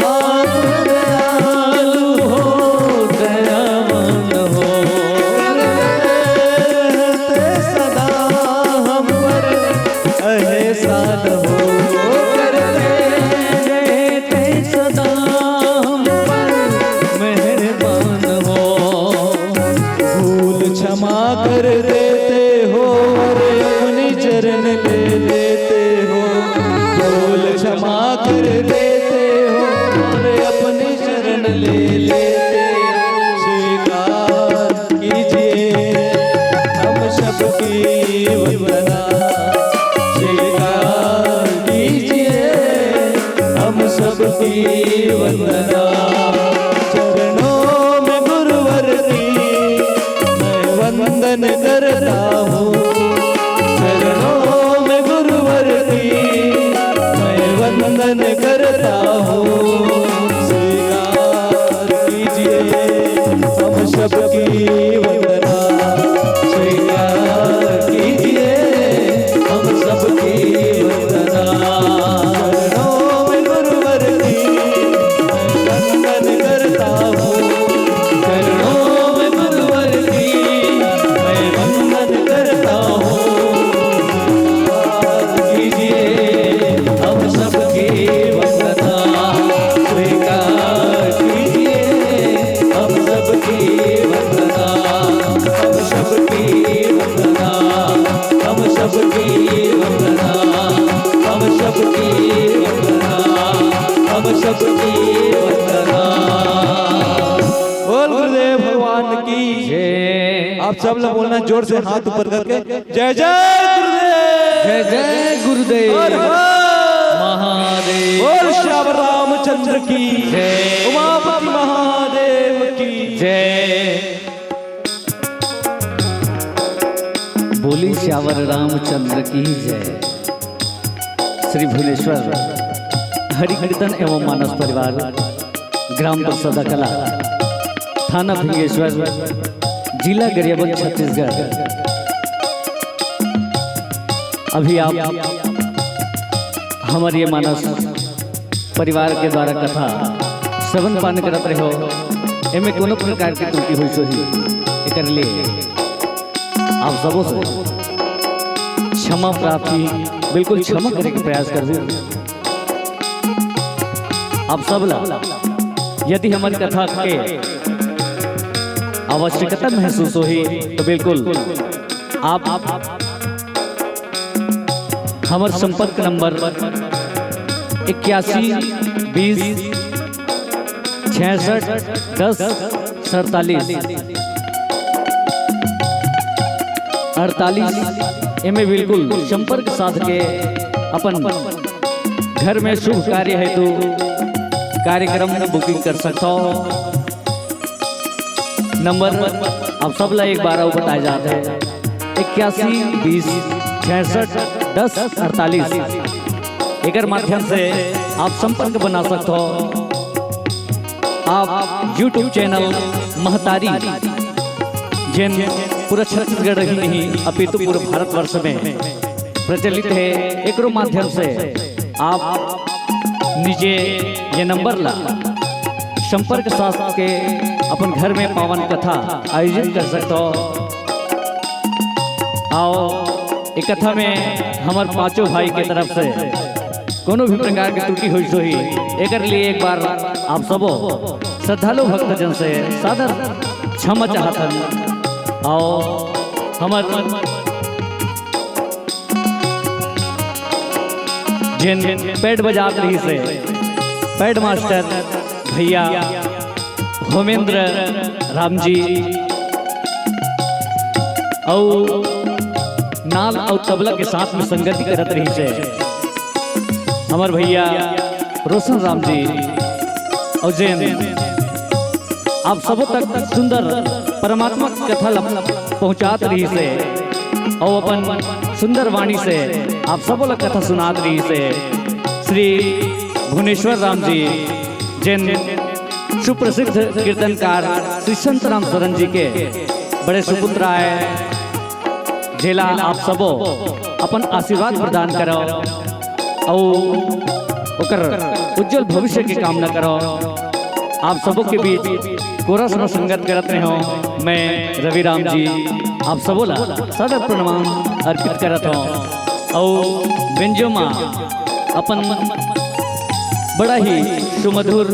आप दयालु हो, दयावान हो। करते सदा हम पर एहसान हो। करते रहते सदा हम पर मेहरबान हो। भूल क्षमा कर देते हो और अपने चरण ले लेते हो। भूल क्षमा कर देते हो और अपने शरण ले लेते हो। स्वीकार कीजिए हम सबकी वंदना। स्वीकार कीजिए हम सबकी वंदना। चरणों में गुरुवर की मैं वंदन करता हूँ। चरणों में गुरुवर की मैं वंदन करता हूँ। स्वीकार कीजिए हम सबकी वंदना। स्वीकार कीजिए हम सबकी वंदना। चरणों में गुरुवर की मैं वंदन करता हूँ। चरणों में गुरुवर की मैं वंदन करता हूँ। कीजिए हम सबकी वंदना। स्वीकार कीजिए हम सबकी वंदना। हम सबकी वंदना। हम सबकी वंदना। हम सबकी वंदना। हम सबकी वंदना। बोल गुरुदेव भगवान की जय। आप सब लोग बोलना जोर से, हाथ ऊपर करके, जय जय गुरुदेव। जय जय गुरुदेव। हर हर महादेव। बोल श्याम रामचंद्र की जय। उमापति महादेव की जय। बोली श्यावर रामचंद्र की जय। श्री भुवनेश्वर हरि कीर्तन एवं मानस परिवार, ग्राम परसदा कला, थाना भिंगेश्वर, जिला गरियाबंद, छत्तीसगढ़। अभी आप हमर ये मानस परिवार के द्वारा कथा श्रवण पान करत रहो, एमे कोनो प्रकार के त्रुटि होइस होही, एकर लिए आप सबो से क्षमा प्रार्थी, बिल्कुल क्षमा करे के प्रयास करहूँ। आप सब ला यदि हमर कथा के आवश्यकता महसूस होही तो बिल्कुल आप हमर संपर्क नंबर इक्यासी बीस छियासठ दस सैंतालीस अड़तालीस, एमे बिल्कुल संपर्क साध के अपन घर में शुभ कार्य हेतु कार्यक्रम booking कर सकथो। नंबर आप सब ला एक बार अउ बताए जात हे, इक्यासी बीस छियासठ दस अड़तालीस। एकर माध्यम से आप संपर्क बना सकत हो। आप YouTube चैनल महतारी, जेन पूरा छत्तीसगढ़ ही नहीं अपितु पूरे भारतवर्ष में प्रचलित हे, एकरो माध्यम से आप नीचे ये नंबर ला संपर्क साध के अपन घर में पावन कथा आयोजित कर सकत हो। अउ ये कथा में हमर पांचों भाई के तरफ से कोनो भी प्रकार के त्रुटि होइस होही, एकर लिए एक बार आप सबो श्रद्धालु भक्तजन से सादर क्षमा चाहत हन। अउ हमर जेन पैड बजात रहिस हे, पैड मास्टर भैया होमेंद्र राम जी, अउ नाल अउ तबला के साथ में संगति करत रहिस हे हमर भैया रोशन राम जी, अउ जेन आप सबो तक सुंदर परमात्मा के कथा ल पहुंचात रहिस हे, अउ अपन सुंदर वाणी से आप सबो ल कथा सुनात रहिस हे श्री भुवनेश्वर राम जी, जेन सुप्रसिद्ध कीर्तनकार श्री संत राम शरण जी के बड़े सुपुत्र आय, जेला आप सबो अपन आशीर्वाद प्रदान करो अउ ओकर उज्जवल भविष्य के कामना करो। आप सबो के बीच कोरस में संगत करत रहो मैं रवि राम जी, आप सबो ला सादर प्रणाम अर्पित करत हो। अउ बेंजो मा अपन बड़ा ही सुमधुर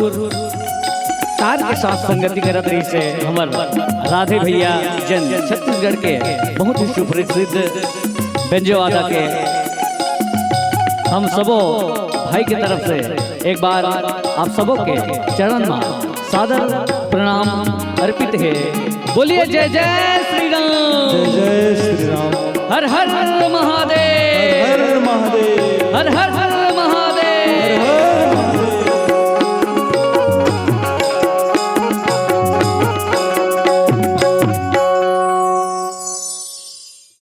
तार के साथ संगति करत रहिस हे हमर राधे भैया, जेन छत्तीसगढ़ के बहुत ही सुप्रसिद्ध बेंजो वादा के। हम सबो भाई के तरफ से एक बार आप सबो के चरण में सादर प्रणाम अर्पित हे। बोलिए जय जय श्री राम। जय जय श्री राम। हर हर महादेव। हर महादेव। हर हर